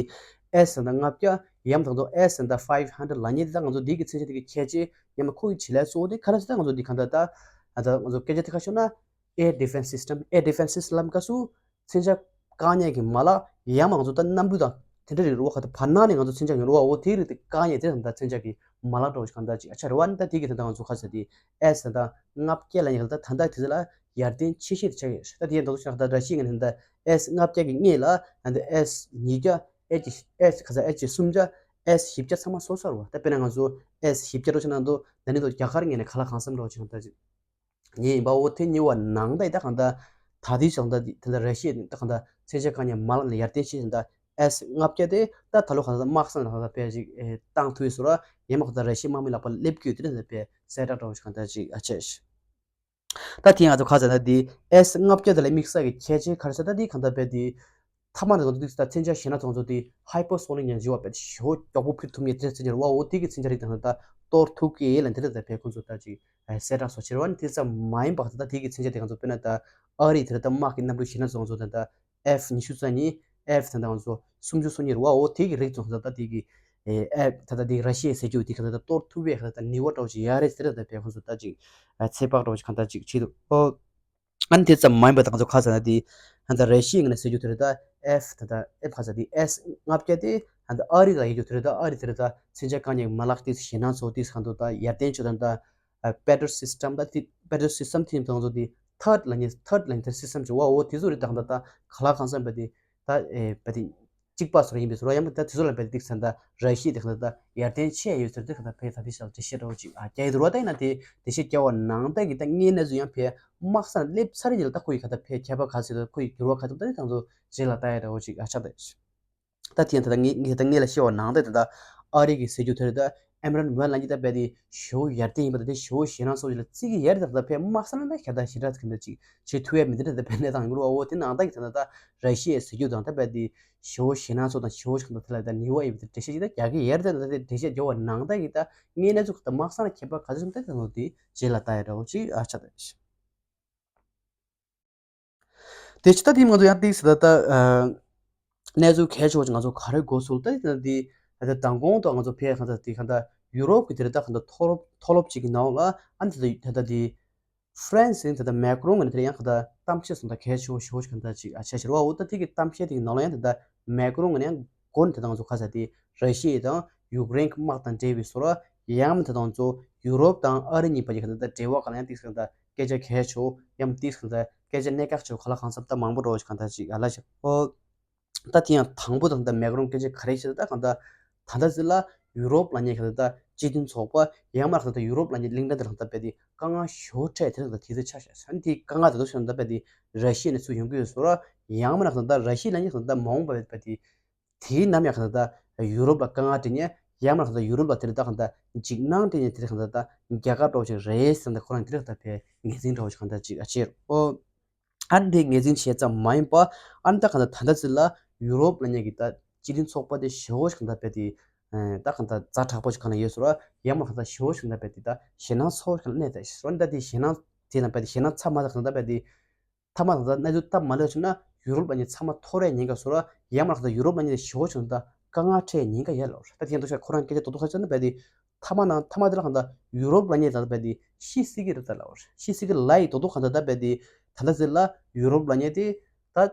ཨེས་ཟེར་ན་ལྔ་བརྒྱ་ཡང་དང་ཚོ་ཨེས་ཟེར་ན་ཕའིབ་ཧན་ཌེ་རེཌ་ལ་ཉེ་ད་ང་ཚོ་འདི་གི་མཚོན་ཆ་འདི་གི་ཁྱད་ཆོས་ཡང་མ་ཁོ་གི་བྱེད་ལས་གཙོ་བོ་དེ་ག་རེ་ཟེར་ད་ང་ཚོ་འདི་ག་འདྲ་ད་ཨ་ད་ང་ཚོ་སྐད་ཆ་དེ་ཁ་ཤོར་ན་air defense system air defense system ལམ་སྐབས་སུ་མཚོན་ཆ་བཀག་ཉར་གྱི་མ་ལག་ཡང་མ་ང་ཚོ་ད་གནམ་གྲུ་དང་དེ་འདྲ་རིགས་རུ་བ་ག་ད་བར་སྣང་ནས་ང་ཚོ་མཚོན་ཆ་ཡོང་རུ་བ་འོ་དེའི་རིགས་དེ་བཀག་ཉར་དེ་ད་མཚོན་ཆ་གི་མ་ལག་འདྲ་བོ་ཞིག་གང་འདྲ་ཅིག་ཨ་ཆ་རེད་བ། ནི་ད་དེ་གི་ད་ང་ཚོ་ཁ་ཟེར་དེ་ཨེས་ད་ལྔ་བརྒྱ་ལ་ཉེ་ད་ད་ད་དེ་ལ་ཡར་ལྡན་ཆེ་ཤོས་དེ་ཆགས་ཡོད་ད། དེ་ཡང་ད་ཚོ་ཤ་ད་ར་ཤི་ཡའི་ངོས་ནས་ད་ཨེས་ལྔ་བརྒྱ་གི་སྔོན་ལ་ད་ཨེས་ཉིས་བརྒྱ་ཨེཆ་ཨེཆ་ག་ས་ཨེཆ་གསུམ་བརྒྱ་ཨེས་བཞི་བརྒྱ་ཚང་མ་བཟོ་ཚར་བ། ད་དཔེར་ན་ང་ཚོ་ཨེས་བཞི་བརྒྱ་འགྲོ་ཆ་ན་འདུག་ད་ནི་འདུག་རྒྱ་གར་ངོས་ནས་ག་ལ་གང་འཚམ་འགྲོ་ཆ་ན་ད་ཅིག་ཉེ་ཡིན་པ་འོ་དེ་ཉེ་བ་ནང་ད་ད་གང་ད་ད་དེ་ཞག་ད་དེ་ད་ར་ཤི་ཡའི་ད་གང་ད་མཚོན་ཆ་བཀག་ཉར་མ་ལག་ནས་ཡར་ལྡན་ཆེ་ཞིང་ད་ཨེས་ལྔ་བརྒྱ་དེ་ད་ད་ལོ་གང་ད་དམག་ས་ནས་གང་ད་དཔེ་ཅིག་བཏང་ཐུབ་ཡོད་ཟེར་བ། ཡང་མ་གང་ད་ར་ཤི་ཡའི་དམག་མི་ལག་པ་སླེབས་ཀྱི་ཡོད་དེ་ད་དཔེ་གསལ་བསྒྲགས་འདྲ་བོ་ཞིག་གང་ད་ཅིག་ཨ་ཆེ་ཞིག་ད་དེ་ང་ཚོ་ཁ་ཟེར་ན་དེ་ཨེས་ལྔ་བརྒྱ་དེ་ལ་དམིགས་བསལ་གྱི་ཁྱད་ཆོས་ག་རེ་ཟེར་ད་དེ་གང་ལྟར་དཔེ་དེ་ཐ་མ་ནས་ང་ཚོ་དམིགས་བསལ་མཚོན་ཆ་ཞེད་སྣང་ཚོ་ང་ཚོ་དེ་ཧའི་པར་སོ་ནིག་ཡང་ཞེས་པ་དཔེ་ཞེ་པོ་མགྱོགས་པོ་འཕུར་ཐུབ་མཁན་དེ་མཚོན་ཆ་རེད་བ། འོ་དེ་གི་མཚོན་ཆ་རིགས་དང་ད་གཏོར་ཐུབ་ཀྱི་ཡོད་ལ་འདི་ལ་ད་དཔེ་ཁོང་ཚོ་ད་ཅིག་གསལ་བསྒྲགས་སོགས་བྱེད་རེད་བ། ནི་དེ་ཙམ་མ་ཡིན་པ་ད་ད་དེ་གི་མཚོན་ཆ་དེ་ང་ཚོ་དཔེར་ན་ད་ཨ་རིའི་དེ་ལ་ད་དམག་གི་གནམ་གྲུ་ཞེད་སྣང་ཚོ་ང་ཚོ་ད་ད་ཨེཕ་ཉི་ཤུ་རྩ་གཉིས་ཨེཕ་ད་ད་ང་ཚོ་སུམ་ཅུ་སོ་གཉིས་རེད་བ། འོ་དེ་གི་རིགས་ཚོ་ད་ད་དེ་གི་ ཨེ་ཨེ་ད་ལྟ་འདི་ར་ཤི་ཡའི་ཟེར་རྒྱུ་འདི་གང་ལྟར་གཏོར་ཐུབ་པའི་གང་ལྟར་ནུས་པ་འདྲ་བོ་ཅིག་ཡོད་རེད་ཟེར་ད་ལྟ་བས་ཁོང་ཚོ་ད་ཅིག་ཚོད་དཔག་འདྲ་བོ་ཅིག་གང་ལྟར་ཅིག་བྱེད་འདུག་ཨོ། ཨ་ནི་དེ་ཙམ་མ་ཡིན་པ་ད་ང་ཚོ་ཁ་ས་ན་དེ་ཧན་ད་ར་ཤི་ཡའི་ངོས་ནས་ཟེར་རྒྱུ་དེ་རེད་ད། ཨེཕ་ད་ད་ཨེཕ་ཁ་ས་དེ་ཨེས་ལྔ་བརྒྱ་དེ་ཧན་ད་ཨ་རི་ལ་ཡོད་རྒྱུ་དེ་རེད་ད། ཨ་རི་དེ་རེད་ད། མཚོན་ཆ་བཀག་ཉར་མ་ལག་དེ་ཞེད་སྣང་ཚོགས་དེ་གང་འདུག་ད་ཡར་ལྡན་ཆོག་ད་ད་པེ་ཏྲོ་སི་སི་ཊམ་ད་དེ་པེ་ཏྲོ་སི་སི་ཊམ་དེ་ཚོ་དེ་ཐར་ལ་ཉེ་ཐར་ལ་ཉེ་ཐར་སི་སི་ཊམ་ཅིག་ཨོ་དེ་ཚོ་རེད་ད། གང་ད་ད་ག་ལ་གང་འཚམ་པ་དེ་ད་ཨེ་པ་དེ་གཅིག་པ་སོར་ཡིན་པའི་སོར་ཡང་མ་ད་དེ་ཚོ་ལ་བལ་ཏིག་ས་ད་ར་ཤི་ཡ་དེ་ག་ད་ད་ཡར་ཐོན་ཆེ་ཡོད་ཟེར་དེ་ག་ད་ཕེ་ད་དེ་ཤ་འགྲེལ་བཤད་འདྲ་བོ་ཅིག་ཨ་རྒྱ་ཡི་རུ་བ་ད་ཡིན་ན་དེ་འགྲེལ་བཤད་རྒྱག་པ་ནང་ད་གི་ད་ངའི་གནས་ཚུལ་ཡང་ཕེ་དམག་ས་ན་སླེབས་ཚར་རེད་ལ། ད་ཁོ་ཡི་ག་ད་ཕེ་ཁྱད་པར་ག་ཟེར་ད་ཁོ་ཡི་འགྱུར་བ་ག་ཚོད་ད་ཁོ་ཡི་འགྱུར་བ་ག་ཚོད་ད་རེད་ད་བོ་ཅིག་ཨ་ཆགས་ད། ད་དེ་ཡང་ད་ད་ངས་ངས་ད་ངས་ལ་བཤད་པ་ནང་ད་ད་ད་ཨ་རི་གི་ཟེར་རྒྱུ་དེ་རེད་ད། ཨེམ་རན་ཝན་ལ་ཉིད་ད་བལ་དེ་ཞེ་བོ་ཡར་ཐོན་ཡིན་པ་ད་དེ་ཞེ་བོ་ཞེད་སྣང་ཚོགས་ཅིག་ལ་བརྩི་གི་ཡར་ད་ད་ཕེ་དམག་ས་ན་ད་ཁྱད་ད་ཞེ་དྲག་གི་ད་ཅིག་བྱེད་ཐུབ་ཡ་མི་འདུག་ད་ད་ཕེ་གནས་སྟངས་འགྱུར་བ་འོ་དེ་ནང་ད་གི་ད་ད་ད་ར་ཤི་ཡའི་ཟེར་རྒྱུ་དང་ད་བལ་དེ། ཞེ་བོ་ཞེད་སྣང་ཚོགས་དང་ཞེ་བོ་ཞིག་དང་དེ་ལ་ད་ནུས་པ་ཡོད་པའི་འགྲེལ་བཤད་ཅིག་ད་རྒྱག་གི་ཡར་ད་ད་དེ་འགྲེལ་བཤད་རྒྱག་པ་ནང་ད་གི་ད་ངས་གནས་ཚུལ་ག་ད་དམག་ས་ན་ཁྱད་པར་ག་ཚོད་ད་ད་ནོ་དེ་རྗེས་ལ་ད་ཡ་འདྲ་བོ་ཅིག་ཨ་ཆགས་ད། དེ་ཕྱི་ད་དེ་ང་ཚོ་ཡང་ཏིག་ཟེར་ད་ད་གནས་ཚུལ་གལ་ཆེ་བ་ཅིག་ང་ཚོ་ག་རེ་གོ་སོང་ད་ད་དེ་ད་ད་མདང་དགོང་ད་ང་ཚོ་ཕེ་གང་ད་དེ་གང་ད་ཡུ་རོབ་ཀྱི་དེ་རེད་ད་གང་ད་མཐོ་སློབ་མཐོ་སློབ་ཅིག་གི་ནང་ལ་ཨ་ནི་ད་ད་ད་དེ། ཧྥ་རན་སི་ད་ལྟ་མེག་རོང་ངོས་ནས་དེ་ཡང་ག་ད་གཏམ་བཤད་སོང་ད་གལ་ཆེ་བོ་ཞེ་བོ་ཞིག་ག་ད་ཅིག་ཨ་བྱས་ཤར་བ་འོ་ད་དེ་གི་གཏམ་བཤད་དེ་གི་ནང་ལ་ཡང་ད་ལྟ་མེག་རོང་ངོས་ནས་ཡང་མགོ་ནས་ད་ང་ཚོ་ག་ས་དེ་ར་ཤི་ཡ་དང་ཡུཀ་རེན་གི་དམག་དང་འབྲེལ་བའི་སོ་ར་ཡང་མ་ད་ང་ཚོ་ཡུ་རོབ་དང་ཨ་རི་གཉིས་བར་གྱི་ག་ད་ད་འབྲེལ་བ་ག་ལ་ཡང་ཏིག་ས་ག་ད་སྐད་ཆ་གལ་ཆེ་བོ་ཡང་ཏིག་ས་ག་ད་སྐད་ཆ་གནད་འགག་ཆེ་བོ་ག་ལ་གང་འཚམ་ད་མང་པོ་འགྲོ་བ་ཞིག་ག་ད་ཅིག་ཨ་ལ་ཞིག་ཨོ། ད་དེ་ཡང་དང་པོ་དང་ད་མེག་རོང་སྐད་ཆ་ག་རེ་བཤད་ད་གང་ལྟར་ད་ལྟ་ཟེར་ལ་ཡུ་རོབ་ལ་ཉེ་ག་ད་ད་སྤྱི་མཐུན་ཚོགས་པ་ཡང་མ་རག་ད་ད་ཡུ་རོབ་ལ་ཉེ་གླིང་ཕྲན་དེ་རག་ད་བལ་དེ་དཀའ་ངལ་ཞོ་འཕྲད་དེ་རག་ད་དེ་ཚོ་ཆ་ཤ་ས་དེ་དཀའ་ངལ་ད་དུ་ཤོད་ད་བལ་དེ་ར་ཤི་ཡ་ནས་ཚུར་ཡོང་གི་ཡོད་སོ་ར་ཡང་མ་རག་ད་ད་ར་ཤི་ཡ་ལ་ཉེ་ག་ད་ད་མ་འོངས་པ་བལ་དེ་དེའི་ནམ་ཡང་ག་ད་ད་ཡུ་རོབ་ལ་དཀའ་ངལ་འཕྲད་ཉེ་ཡང་མ་རག་ད་ད་ཡུ་རོབ་ལ་དེ་རེད་ད་ག་ད་འཇིགས་སྣང་འཕྲད་ཉེ་དེ་རེད་ག་ད་ད་རྒྱལ་ཁབ་འགྲོ་ཆེ་རེད་ཟེར་ད་ཁོ་རང་དེ་རག་ད་བལ་ངེས་འཛིན་འགྲོ་ཆེ་ག་ད་ཅིག་ཨ་ཆེ་རོ། ཨ་ནི་དེ་ངེས་འཛིན་བྱས་ཙམ་མ་ཡིན་པ། ཨ་ནི་ད་གང་ལྟར་ད་ལྟ་ཚེ་ལ་ཡུ་རོབ་ལ་ཉེ་གི་ད་སྤྱི་མཐུན་ཚོགས་པ་དེ་ཞེ་བོ་ཞིག་གང་ལྟར་བལ་དེ་ད་གང་ལྟར་ཛ་དྲག་པོ་ཞིག་གང་ལ་ཡོད་སོ་ར་ཡང་མ་གང་ལྟར་ཞེ་བོ་ཞིག་གང་ལྟར་བལ་དེ་ད་ཞེད་སྣང་ཚ་བོ་ཞིག་གང་ལ་གནས་ད་ཞེས་སོ་ནི་ད་དེ་ཞེད་སྣང་དེ་ན་བལ་དེ་ཞེད་སྣང་ཚ་མ་ད་གང་ལྟར་བལ་དེ་ཐ་མ་གང་ལྟར་གནས་ཚུལ་སྟབས་མ་ལེགས་བྱུང་ན་ཡུ་རོབ་ལ་ཉེ་ཚང་མ་འཐོར་ཡ་ཉེན་ཁ་སོ་ར་ཡང་མ་གང་ལྟར་ཡུ་རོབ་ལ་ཉེ་ཞེ་བོ་ཞིག་གང་ལྟར་དཀའ་ངལ་འཕྲད་ཉེན་ཁ་ཡོད་ལ་ད་དེ་ཡང་དུ་ཤ་ཁོ་རང་སྐད་ཆ་རྡོག་རྡོག་ཁ་ཆ་ན་བལ་དེ། ཐ་མ་ན་ཐ་མ་དེ་ལ་གང་ལྟར་ཡུ་རོབ་ལ་ཉེ་ད་ལྟ་བལ་དེ་ཤི་སྲིད་ཀྱི་རེད་ད་ལ་བར་ཤི་སྲིད་ཀྱི་ལ་ཡི་རྡོག་རྡོག་གང་ལྟར་ད་བལ་དེ་ད་ལྟ་ཟེར་ལ་ཡུ་རོབ་ལ་ཉེ་དེ་ད་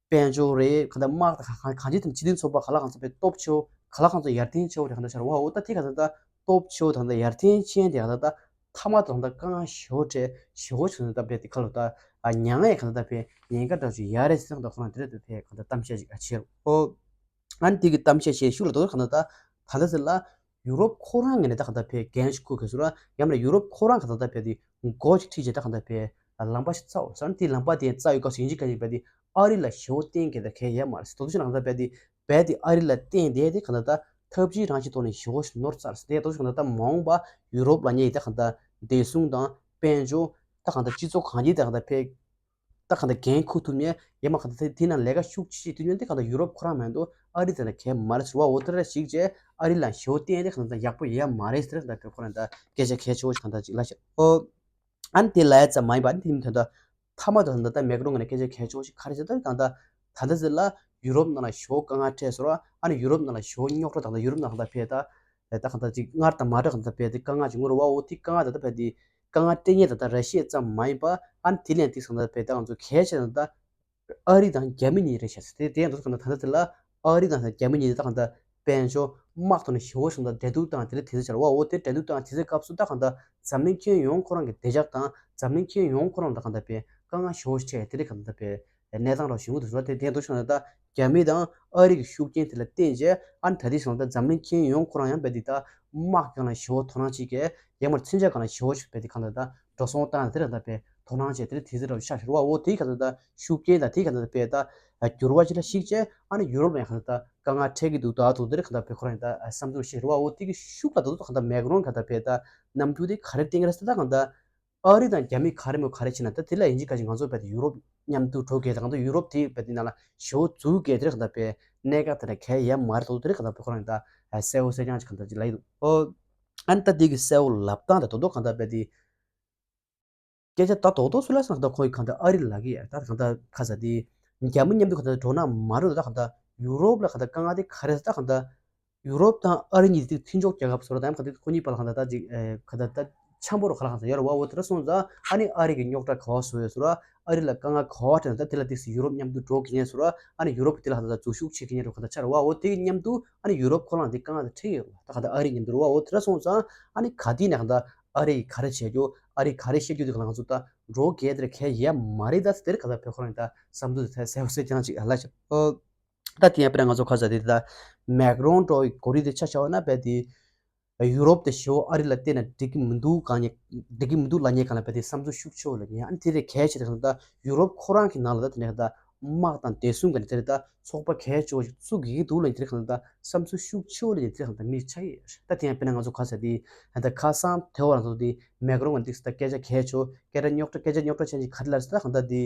དཔལ་འབྱོར་རེད་གང་ལྟར་དམག་དང་གང་གང་ཅི་དང་སྤྱི་མཐུན་ཚོགས་པ་ག་ལ་གང་ཚོ་བལ་སྟོབས་ཆེ་བོ་ག་ལ་གང་ཚོ་ཡར་ཐོན་ཆེ་བོ་རེད་གང་ལྟར་ཤར་བ་འོ་ད་དེ་གང་ལྟར་ད་སྟོབས་ཆེ་བོ་དང་ད་ཡར་ཐོན་ཆེན་དེ་གང་ལྟར་ད་ཐ་མ་དང་ད་དཀའ་ངལ་ཞེ་བོ་འཕྲད་ཞེ་བོ་ཆེ་ད་བལ་དེ་ཁ་ལོ་ད་མྱ་ངན་གང་ལྟར་ད་བལ་ཉེན་ཁ་འདྲ་ཞིག་ཡ་རེད་ཟེར་ད་ཁོ་རང་དེ་རེད་ད་བལ་གང་ལྟར་གཏམ་བཤད་ཅིག་ཨ་ཆེ་རོ། ཨ་ནི་དེ་གི་གཏམ་བཤད་བཤད་ཤུགས་ལ་དོ་གང་ལྟར་ད་ད་ལྟ་ཟེར་ལ་ཡུ་རོབ་ཁོ་རང་ངོས་ནས་ད་གང་ལྟར་བལ་འགན་ཞིག་འཁུར་དགོས་ཟེར་ར་ཡང་མིན་ན་ཡུ་རོབ་ཁོ་རང་གང་ལྟར་ད་བལ་དེ་མགོ་ཅིག་ཁྲིད་བྱས་ད་གང་ལྟར་བལ་ལམ་པ་ཞིག་བཙའ་འོ་ཟེར་ན་དེ་ལམ་པ་དེ་བཙའ་ཡོད་སྐབས་སུ་ཡིན་གཅིག་ག་ཡིན་བལ་དེ་ཨ་རི་ལ་ཞེ་བོ་བརྟེན་གལ་ད་གལ་ཡ་མ་རེད་ཟེར་དོ་ཚོ་ན་གང་ལྟར་བལ་དེ་བལ་དེ་ཨ་རི་ལ་བརྟེན་བསྡད་དེ་གང་ལྟར་ད་ཐབས་ཇུས་རང་ཞིག་ཐོག་ནས་ཞེ་བོ་ཞིག་ནོར་ཚར་ཟེར་དེ་དོ་ཚོ་གང་ལྟར་ད་མ་འོངས་པ་ཡུ་རོབ་ལ་ཉེ་ཡི་ད་གང་ལྟར་བདེ་སྲུང་དང་དཔལ་འབྱོར་ད་གང་ལྟར་སྤྱི་ཚོགས་གང་ཅིའི་ད་གང་ལྟར་བལ་ད་གང་ལྟར་འགན་འཁུར་ཐུབ་མཁན་ཡང་མ་གང་ལྟར་དེ་ནང་ལས་ཀ་ཤུགས་ཆེ་ཐུབ་མཁན་དེ་གང་ལྟར་ཡུ་རོབ་ཁོ་རང་མ་གཏོགས་ཨ་རི་དེ་ལ་གལ་མ་རེད་ཟེར་བ་འོ་དེ་རེད་ཞིག་བྱས་ཨ་རི་ལ་ཞེ་བོ་བརྟེན་དེ་གང་ལྟར་ཡག་པོ་ཡོད་མ་རེད་ཟེར་གང་ལྟར་ཁོ་རང་ད་སྐད་ཆ་གལ་ཆེ་བོ་ཞིག་གང་ལྟར་ཅིག་ལབ་ཤག་ཨོ། ཨ་ནི་དེ་ལབ་ཡ་ཙམ་མ་ཡིན་པ་ཨ་ནི་དེ་མིན་ད་ལྟ་ཐ་མ་དང་ད་ལྟ་མེག་རོང་ངོས་ནས་སྐད་ཆ་གལ་ཆེ་བོ་ཞིག་ག་རེ་ཟེར་ད་གང་ལྟར་ད་ལྟ་ཟེར་ལ་ཡུ་རོབ་ནང་ལ་ཞེ་བོ་དཀའ་ངལ་འཕྲད་ཟེར་བ་ཨ་ནི་ཡུ་རོབ་ནང་ལ་ཞེ་བོ་རྙོག་དྲ་དང་ད་ཡུ་རོབ་ནང་གང་ལྟར་བལ་ད། ད་གང་ལྟར་ཅིག་སྔར་དང་མ་འདྲ་གང་ལྟར་བལ་དེ་དཀའ་ངལ་ཅིག་ངོ་རེ་བ་འོ་དེ་དཀའ་ངལ་ད་ལྟ་བལ་དེ་དཀའ་ངལ་སྤྲད་མཁན་ད་ལྟ་ར་ཤི་ཡ་ཙམ་མ་ཡིན་པ་ཨ་ནི་དེ་ལས་ཏིག་སང་ད་བལ་ད་ང་ཚོ་གལ་ཆེ་ད་ལྟ་ཨ་རི་དང་རྒྱ་མི་གཉིས་རེད་ཤག་ཟེར་དེ་དེ་ཡང་ད་གང་ལྟར་ད་ལྟ་དེ་ལ་ཨ་རི་དང་རྒྱ་མི་གཉིས་ད་གང་ལྟར་དཔལ་འབྱོར་དམག་ཐོག་ནས་ཞེ་བོ་ཞིག་ད་འབྲེལ་གཏུག་དང་དེ་ལ་དེ་ཚོ་བྱ་བ་འོ་དེ་འབྲེལ་གཏུག་དང་དེ་ཚོའི་སྐབས་སུ་ད་གང་ལྟར་འཛམ་གླིང་ཁྱོན་ཡོངས་ཁོ་རང་གི་བདེ་འཇགས་དང་འཛམ་གླིང་ཁྱོན་ཡོངས་ཁོ་རང་ད་གང་ལྟར་བལ་དཀའ་ངལ་ཞེ་བོ་ཞིག་འཕྲད་དེ་རེད་གང་ལྟར་བལ། གནས་སྟངས་རང་བྱུང་གི་འདུག་ཟེར་བ་དེ་དེ་འདུག་ཤོག་ན་ད་རྒྱ་མི་དང་ཨ་རི་གི་ཤུགས་རྐྱེན་དེ་ལ་བརྟེན་རྗེས་ཨ་ནི་ད་ལྟའི་སང་ད་འཛམ་གླིང་ཁྱོན་ཡོངས་ཁོ་རང་ཡང་བལ་དེ་ད་དམག་སྒང་ལ་ཞེ་བོ་དོ་སྣང་བྱེད་མཁན་ཡང་མར་མཚོན་ཆ་སྒང་ལ་ཞེ་བོ་ཞིག་བལ་དེ་གང་ལྟར་ད་འགྲོ་སོང་བཏང་དེ་རེད་ད་བལ་དོ་སྣང་བྱས་དེ་རེད་དེ་ཚེ་རབ་ཤ་ཤར་བ་འོ་དེ་གང་ལྟར་ད་ཤུགས་རྐྱེན་དང་དེ་གང་ལྟར་ད་བལ་ད་འགྱུར་བ་ཅིག་ལ་གཞིགས་རྗེས་ཨ་ནི་ཡུ་རོབ་ལ་ཡང་གང་ལྟར་ད་དཀའ་ངལ་འཕྲད་ཀྱི་འདུག་ད་དུང་དེ་རེད་གང་ལྟར་བལ་ཁོ་རང་ཡང་ད་བསམ་ཚུལ་ཤར་བ་འོ་དེ་གི་ཤུགས་ལ་ད་དུང་གང་ལྟར་མེག་རོན་གང་ལྟར་བལ་ད་རྣམ་འགྱུར་དེ་ག་རེ་བསྟན་གི་རེད་ཟེར་ད་གང་ལྟར། ཨ་རི་དང་རྒྱ་མི་ག་རེ་མོ་ག་རེ་བྱེད་ན་ད་དེ་ལ་ཡིན་གཅིག་ག་གཅིག་ང་ཚོ་བལ་དེ་ཡུ་རོབ་མཉམ་དུ་འགྲོ་དགོས་དང་ད་ཡུ་རོབ་དེ་བལ་དེ་ནང་ལ་ཞེ་བོ་འཛུལ་དགོས་དེ་རེད་གང་ལྟར་བལ་གནད་འགག་དེ་འདྲ་གལ་ཡ་མ་རེད་དོ་དེ་རེད་གང་ལྟར་བལ་ཁོ་རང་ད་གསལ་བོ་གསལ་རྐྱང་ཅིག་གང་ལྟར་ཅིག་ལབ་ཡི་འདུག་ཨོ། ཨ་ནི་ད་དེ་གི་གསལ་བོ་ལབ་སྟངས་དེ་དོ་དོ་གང་ལྟར་བལ་དེ་སྐད་ཆ་ད་དོ་དོ་སུ་ལ་སང་ད་ཁོ་ཡི་གང་ལྟར་ཨ་རི་ལ་གི་ཡ་ད་གང་ལྟར་ཁ་ས་དེ་རྒྱ་མི་མཉམ་དུ་གང་ལྟར་འགྲོ་ན་མ་རེད་ད་གང་ལྟར་ཡུ་རོབ་ལ་གང་ལྟར་དཀའ་ངལ་དེ་ག་རེ་ད་གང་ལྟར། ཡུ་རོབ་དང་ཨ་རི་གཉིས་དེ་མཐུན་ཕྱོགས་རྒྱལ་ཁབ་བཟོ་ར་དང་ཁ་ཐུག་ཁོ་གཉིས་བར་ལ་གང་ལྟར་ད་ཅིག་ཨེ་ག་ད་ད་འཆམ་པོ་རུ་ཁ་ལ་གང་ལྟར་ཡོད་ར་བ། འོ་དེ་འདྲ་སོང་ཙང་ཨ་ནི་ཨ་རི་གི་རྙོག་དྲ་ག་བ་བཟོ་ཡོད་ཟེར་ར། ཨ་རི་ལ་དཀའ་ངལ་ག་བ་འཕྲད་ན་ད་དེ་ལ་ཏིག་སི་ཡུ་རོབ་མཉམ་དུ་འགྲོ་གི་ཉན་ཟེར་ར། ཨ་ནི་ཡུ་རོབ་དེ་ལ་གང་ལྟར་འཛུལ་ཞུགས་བྱེད་གི་ཉན་རུ་གང་ལྟར་ཆ་ར་བ། འོ་དེ་གི་མཉམ་དུ་ཨ་ནི་ཡུ་རོབ་ཁོ་རང་དེ་དཀའ་ངལ་དེ་འཕྲད་ཡོད་ར། ད་གང་ལྟར་ཨ་རི་མཉམ་དུ་ར་བ། འོ་དེ་འདྲ་སོང་ཙང་ཨ་ནི་ག་དེ་ནས་གང་ལྟར་ཨ་རི་ག་རེ་བྱེད་རྒྱུ། ཨ་རི་ག་རེ་བཤད་རྒྱུ་དེ་གང་ལ་ང་ཚོ་ད་འགྲོ་གལ་དེར་གལ་ཡ་མ་རེད། ད་དེར་གང་ལྟར་བོད་ཁོ་རང་ད་བསམ་ཚུལ་དེ་གསལ་པོ་གསལ་རྐྱང་ཅིག་ལ་ཞབས། ད་དེ་ཡང་དཔེར་ན་ང་ཚོ་ཁ་ས་དེ་ད་མེག་རོང་འགྲོ་བའི་གོ་རིམ་དེ་ཆ་བཞག་པ་ན་རྦད་དེ་ཡུ་རོབ་དེ་ཞེ་པོ་ཨ་རི་ལ་བལྟས་ན་འགྲིག་གི་མི་འདུག་གང་ཉེ་འགྲིག་གི་མི་འདུག་ལབ་མཁན་སྒང་ལ་རྦད་དེ་བསམ་ཚུལ་ཤུགས་ཆེ་བོ་ལབ་མཁན། ཨ་ནི་དེ་རེད། གལ་ཆེ་དེ་གང་ལྟར་ཡུ་རོབ་ཁོ་རང་གི་ནང་ལ་ད་དེ་ནས་གང་ལྟར་དམག་དང་བདེ་སྲུང་གི་ནས་དེ་རེད། ད་ཚོགས་པ་གལ་ཆེ་བོ་ཞིག་བཙུགས་ཀྱི་འདུག་ལབ་མཁན་དེ་རེད། གང་ལྟར་བསམ་ཚུལ་ཤུགས་ཆེ་བོ་ལབ་མཁན་དེ་རེད། གང་ལྟར་མི་ཆགས་ཀྱི་ཡོད་རེད། ད་དེ་ཡང་དཔེར་ན་ང་ཚོ་ག་ས་དེ་ད་ཁ་སང་དེ་བར་ང་ཚོ་དེ་མེག་རོང་གི་དེ་ད་སྐད་ཆ་གལ་ཆེ་བོ་སྐད་ཆ་རྙོག་དྲ་སྐད་ཆ་རྙོག་དྲ་ཅན་ཞིག་ག་རེ་ལབ་ཟེར། ད་གང་ལྟར་དེ།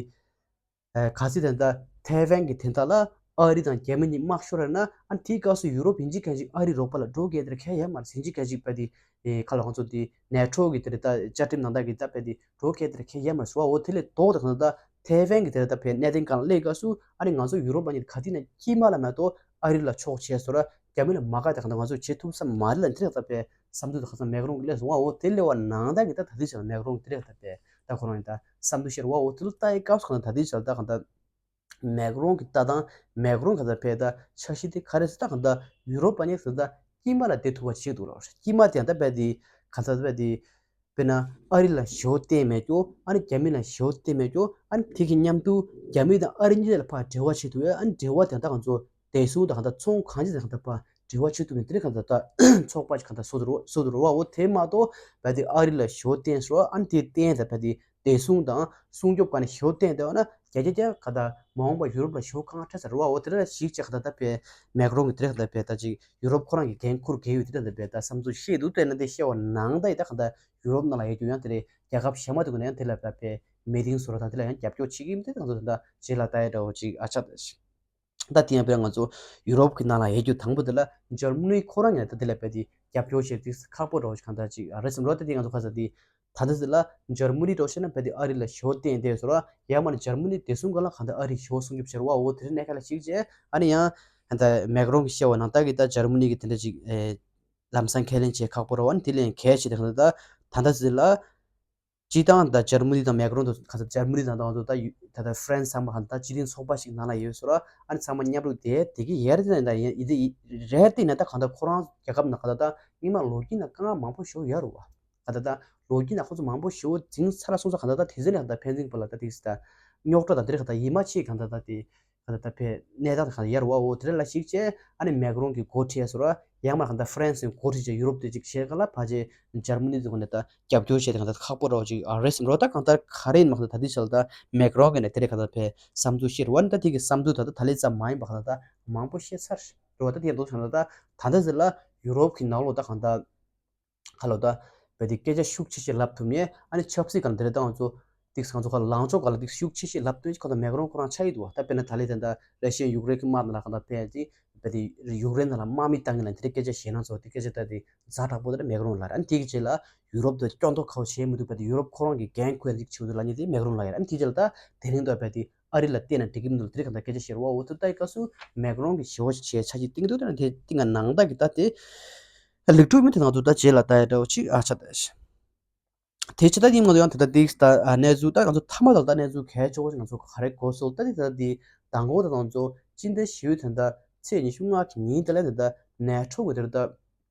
ཨ་གལ་སྲིད་དེ་འདྲ་ཐའེ་ཝན་གྱི་དེ་འདྲ་ལ་ཨ་རི་དང་རྒྱ་མི་གཉིས་དམག་ཤོར་ཡོད་ན། ཨ་ནི་དེའི་སྐབས་སུ་ཡུ་རོབ་ཡིན་གཅིག་མིན་གཅིག་ཨ་རིའི་རོགས་པ་ལ་འགྲོ་གལ་དེར་གལ་ཡོད་མ་རེད། ཡིན་གཅིག་མིན་གཅིག་རྦད་དེ་ཨེ་ཁ་ལ་ང་ཚོ་དེ་ནེ་ཊོ་གི་དེ་འདྲ་ད་བཅའ་ཁྲིམས་ནང་ལྟར་གྱི་ད་རྦད་དེ་འགྲོ་གལ་དེར་གལ་ཡོད་མ་རེད་ཟེར་བ། འོ་དེ་ལས་ལྡོག་སྟེ་གང་ལྟར་ཐའེ་ཝན་གྱི་དེ་འདྲ་ད་བས་གནད་དོན་སྒང་ལ་སླེབས་སྐབས་སུ་ཨ་ནི་ང་ཚོ་ཡུ་རོབ་པ་གཉིས་ག་དུས་ནས་དཀྱིལ་མ་ལ་མ་གཏོགས་ཨ་རི་ལ་ཕྱོགས་བྱས་ཟེར་ར། རྒྱ་མི་ལ་མ་དགའ་དེ་གང་ལྟར་ང་ཚོས་བྱེད་ཐུབ་ས་མ་རེད་ལབ་དེ་རེད། གང་ལྟར་བས་བསམ་ཚུལ་དེ་ཁ་སང་མེག་རོང་གིས་སླེབས་སོང་བ། འོ་དེ་སླེབས་པ་ནང་ལྟར་གྱི་ད་ད་ལྟའི་ཆར་མེག་རོང་གིས་དེ་རེད། གང་ལྟར་བས་ད་ཁོ་རང་ཡིན་ད་བསམ་ཚུལ་བཤད་རེད་བ། འོ་དེ་ལ་ལྟ་ཡི་སྐབས་སུ་གང་ལྟར་ད་ལྟའི་ཆར་ད་གང་ལྟར་མེག་རོང་གི་ལྟ་སྟངས་མེག་རོང་གང་ལྟར་བས་ད་འཆར་གཞི་དེ་ག་རེ་ཟེར། ད་གང་ལྟར་ཡུ་རོབ་པ་གཉིས་གང་ལྟར་དཀྱིལ་མ་ལ་བསྡད་ཐུབ་པ་བྱེད་འདུག་ལ། དཀྱིལ་མ་དེ་ཡང་ད་རྦད་དེ་གང་ལྟར་རྦད་དེ་དཔེར་ན་ཨ་རི་ལ་ཞེ་པོ་བརྟེན་མེད་རྒྱུ། ཨ་ནི་རྒྱ་མི་ལ་ཞེ་པོ་བརྟེན་མེད་རྒྱུ། ཨ་ནི་དེ་གི་མཉམ་དུ་རྒྱ་མི་དང་ཨ་རི་གཉིས་ལ་ཕར་འབྲེལ་བ་བྱེད་ཐུབ་ཡ། ཨ་ནི་འབྲེལ་བ་དེ་ད་གང་ཚོ་བདེ་སྲུང་དང་གང་ལྟར་ཚོང་གང་ཅི་དང་གང་ལྟར་ཕར་འབྲེལ་བ་བྱེད་ཐུབ་ཡ་དེ་རེད། གང་ལྟར་ད་ཚོགས་པ་ཞིག་གང་ལྟར་བཟོ་ཐུབ་རོགས་བཟོ་ཐུབ་རོགས་བ། འོ་དེ་མ་གཏོགས་རྦད་དེ་ཨ་རི་ལ་ཞེ་པོ་བརྟེན་སོང་། ཨ་ནི་དེ་བརྟེན་ད་རྦད་དེ་བདེ་སྲུང་དང་སྲུང་སྐྱོབ་སྒང་ནས་ཞེ་པོ་བརྟེན་བསྡད་པ་ན་རྒྱ་རྒྱ་རྒྱ་གང་ལྟར་མ་འོངས་པ་ཡུ་རོབ་ལ་ཞེ་པོ་དཀའ་ངལ་འཕྲད་ས་རེད་བ། འོ་དེ་འདྲ་ཞིག་བྱས་གང་ལྟར་ད་བས་མེག་རོང་གིས་དེ་རེད། གང་ལྟར་བས་ད་ཅིག་ཡུ་རོབ་ཁོ་རང་གི་འགན་འཁུར་གལ་ཡོད་དེ་འདྲ་འདྲ་བས་ད་བསམ་ཚུལ་བཤད་འདུག་དེ་ན་དེ་བཤད་པ་ནང་ལྟར་ཡིན། ད་གང་ལྟར་ཡུ་རོབ་ནང་ལ་ཡོད་རྒྱུ་ཡང་དེ་ལས་རྒྱལ་ཁབ་གཞན་པ་དེ་ཀུན་ནས་ཡང་དེ་ལ་ད་བས་མི་ཏིང་བཟོ་ར་དང་དེ་ལ་ཡང་རྒྱབ་སྐྱོར་བྱེད་ཀྱི་ཡིན། དེ་གང་ཚོ་ད་རྗེས་ལ་ལྟ་ཡ་འདྲ་བོ་ཅིག་ཨ་ཆ་ད་ད་དེ་ཡང་དཔེར་ང་ཚོ་ཡུ་རོབ་ཀྱི་ནང་ལ་ཡོད་རྒྱུ་དང་པོ་དེ་ལ་འཇར་མ་ནི་ཁོ་རང་ཡང་ད་དེ་ལ་བས་དེ་རྒྱབ་སྐྱོར་བྱེད་དེ་ཁག་པོ་འདྲ་བོ་ཅིག་གང་ལྟར་ཅིག་ཨ་རེད་བསམ་རོགས། ད་དེ་ང་ཚོ་ཁ་ས་དེ་ད་ལྟ་ཟེར་ལ་འཇར་མ་ནི་འདྲ་བོ་བཤད་ན་རྦད་དེ་ཨ་རི་ལ་ཞེ་པོ་བརྟེན་བསྡད་ཟེར་བ། ཡང་མིན་ན་འཇར་མ་ནི་བདེ་སྲུང་སྒང་ལ་གང་ལྟར་ཨ་རི་ཞེ་པོ་སྲུང་སྐྱོབ་བྱེད་རེད་བ། འོ་དེ་རིང་གནས་ཁ་ལ་ཞིག་བྱས། ཨ་ནི་ཡང་ད་མེག་རོང་གིས་བཤད་པ་ནང་ལྟར་གྱི་ད་འཇར་མ་ནི་གི་དེ་འདྲ་ཅིག་ཨེ་ལམ་སང་ཁས་ལེན་བྱེད་ཁག་པོ་རེད་བ། ཨ་ནི་དེ་ལས་གལ་ཆེ་དེ་གང་ལྟར་ད་ད་ལྟ་ཟེར་ལ་སྤྱིར་བཏང་ད་འཇར་མ་ནི་དང་མེག་རོང་དང་གང་ལྟར་འཇར་མ་ནི་དང་ད་ང་ཚོ་ད་ཡུ་ད་ལྟ་ཧྥ་རན་སི་ཚང་མ་གང་ལྟར་ད་སྤྱི་མཐུན་ཚོགས་པ་ཞིག་ནང་ལ་ཡོད་ཟེར་བ། ཨ་ནི་ཚང་མ་མཉམ་རུབ་བསྡད་དེ་གི་ཡར་དེ་ནས་ད་ཡིན་ཡིན་དེ་རེད། དེ་ནས་ད་གང་ལྟར་ཁོ་རང་རྒྱལ་ཁབ་ནང་གང་ལྟར་ད་སྔོན་མ་ལོ་རྒྱུས་ནང་དཀའ་ངལ་མང་པོ་ཞིག་ཡོད་རེད་བ། གང་ལྟར་ད་ལོ་རྒྱུས་ནང་ཁོ་ཚོ་མང་པོ་ཞེ་པོ་འཛིང་ཚར་ལ་སོང་ཙང་གང་ལྟར་ད་དེ་ཚོ་ནས་གང་ལྟར་ཕན་ཚུན་བར་ལ་ད་དེ་ད་རྙོག་དྲ་དང་དེ་རིགས་གང་ལྟར་ཡིད་མ་ཆེས་གང་ལྟར་ད་དེ་གང་ལྟར་ད་ཕན་གནས་སྟངས་གང་ལྟར་ཡར་བ། འོ་དེ་རིགས་ལ་ཞིག་བྱས། ཨ་ནི་མེག་རོང་གི་འགོ་ཁྲིད་སོང་ར། ཡང་མ་གང་ལྟར་ཧྥ་རན་སིའི་འགོ་ཁྲིད་བྱས་ཡུ་རོབ་དེ་ཅིག་བྱས་ག་ལ་ཕལ་ཆེར་འཇར་མ་ནི་དེ་ཁོ་ནས་ད་རྒྱབ་སྐྱོར་བྱས་ཏེ་གང་ལྟར་ཁག་པོ་རོགས་ཅིག་ཨ་རེད་བསམ་རོགས། ད་གང་ལྟར་ག་རེ་ཡིན་མ་གང་ལྟར་ད་དེ་ཆ་ལ་ད་མེག་རོང་གི་ནས་དེ་རིགས་གང་ལྟར་ཕན་བསམ་ཚུལ་བཤད་རེད་བ། ཨ་ནི་ད་དེ་གི་བསམ་ཚུལ་ད་ད་ད་ལས་ཙམ་མ་ཡིན་པ་གང་ལྟར་ད་མང་པོ་བཤད་ཚར་རེད་བ། ད་དེ་ཡང་འདུག་གང་ལྟར་ད་ད་ད་ཟེར་ལ་ཡུ་རོབ་ཀྱི་ནང་ལོགས་ད་གང་ལྟར་ཁ་ལོ་ད། བས་དེ་སྐད་ཆ་ཤུགས་ཆེ་ཆེ་ལབ་ཐུབ་མཁན། ཨ་ནི་ཆབ་སྲིད་སྒང་དེ་རེད། ད་ང་ཚོ་ཏིག་ང་ཚོ་ཁ་ལངས་ཕྱོགས་སྒང་ལ་ཏིག་ཤུགས་ཆེ་ཆེ་ལབ་ཐུབ་མཁན་ཁོ་ད་མེག་རོང་ཁོ་རང་ཆགས་ཀྱི་འདུག་བ། ད་དཔེར་ན་ད་ལན་དེ་འདྲ་ར་ཤི་ཡ་ཡུཀ་རེན་གྱི་དམག་དེ་ལ་གང་ལྟར་ཕན་ཅིག་བས་དེ་ཡུཀ་རེན་ནང་ལ་དམག་མི་བཏང་གི་ལ་དེ་སྐད་ཆ་བཤད་ན་ཚོ་དེ་སྐད་ཆ་ད་དེ་ཛ་དྲག་པོ་དེ་འདྲ་མེག་རོང་ལ་རེད། ཨ་ནི་དེ་གི་རྗེས་ལ་ཡུ་རོབ་དེ་སྐྱོན་འདོགས་ཁ་བོ་བྱེད་མི་འདུག་བས་དེ་ཡུ་རོབ་ཁོ་རང་གི་འགན་ཁུར་ཡ་ཅིག་བྱེད་འདུག་ལབ་མཁན་དེ་མེག་རོང་ལ་ཡ་རེད། ཨ་ནི་དེ་གི་རྗེས་ལ་ད་དེ་རིང་ད་བས་དེ་ཨ་རི་ལ་བལྟས་ན་འགྲིག་གི་མི་འདུག་དེ་རིགས་གང་ལྟར་སྐད་ཆ་བཤད་རེད་བ། འོ་དེ་ལྟ་ཡི་སྐབས་སུ་མེག་རོང་གི་ཞེ་པོ་ཞིག་བྱས་ཆ་ཞིག་བཏིང་འདུག་དེ་ན་དེ་བཏིང་ང་ནང་ལྟ་གི་ད་དེ། ལེགས་གྲུབ་མི་དེ་ང་ཚོ་ད་རྗེས་ལ་ལྟ་ཡ་འདྲ་བོ་ཅིག་ཨ་ཆ་ད་ཤི། དེ་ཕྱི་ད་ཡིན་ང་ཚོ་ཡང་དེ་ལྟ་འདི་ད་གནས་ཚུལ་ད་ང་ཚོ་མཐའ་མ་ད་ལྟ་གནས་ཚུལ་གལ་ཆེ་བོ་ཞིག་ང་ཚོ་ག་རེ་གོ་སོང་ད་འདི་ད་འདི་མདང་དགོང་ད་ང་ཚོ་སྤྱི་ཟླ་བཞི་པའི་དོན་དག་ཚེས་ཉི་ཤུ་ལྔ་གི་ཉིན་དེ་ལ་དེ་ད་ནེ་ཊོ་གི་དེ་ད་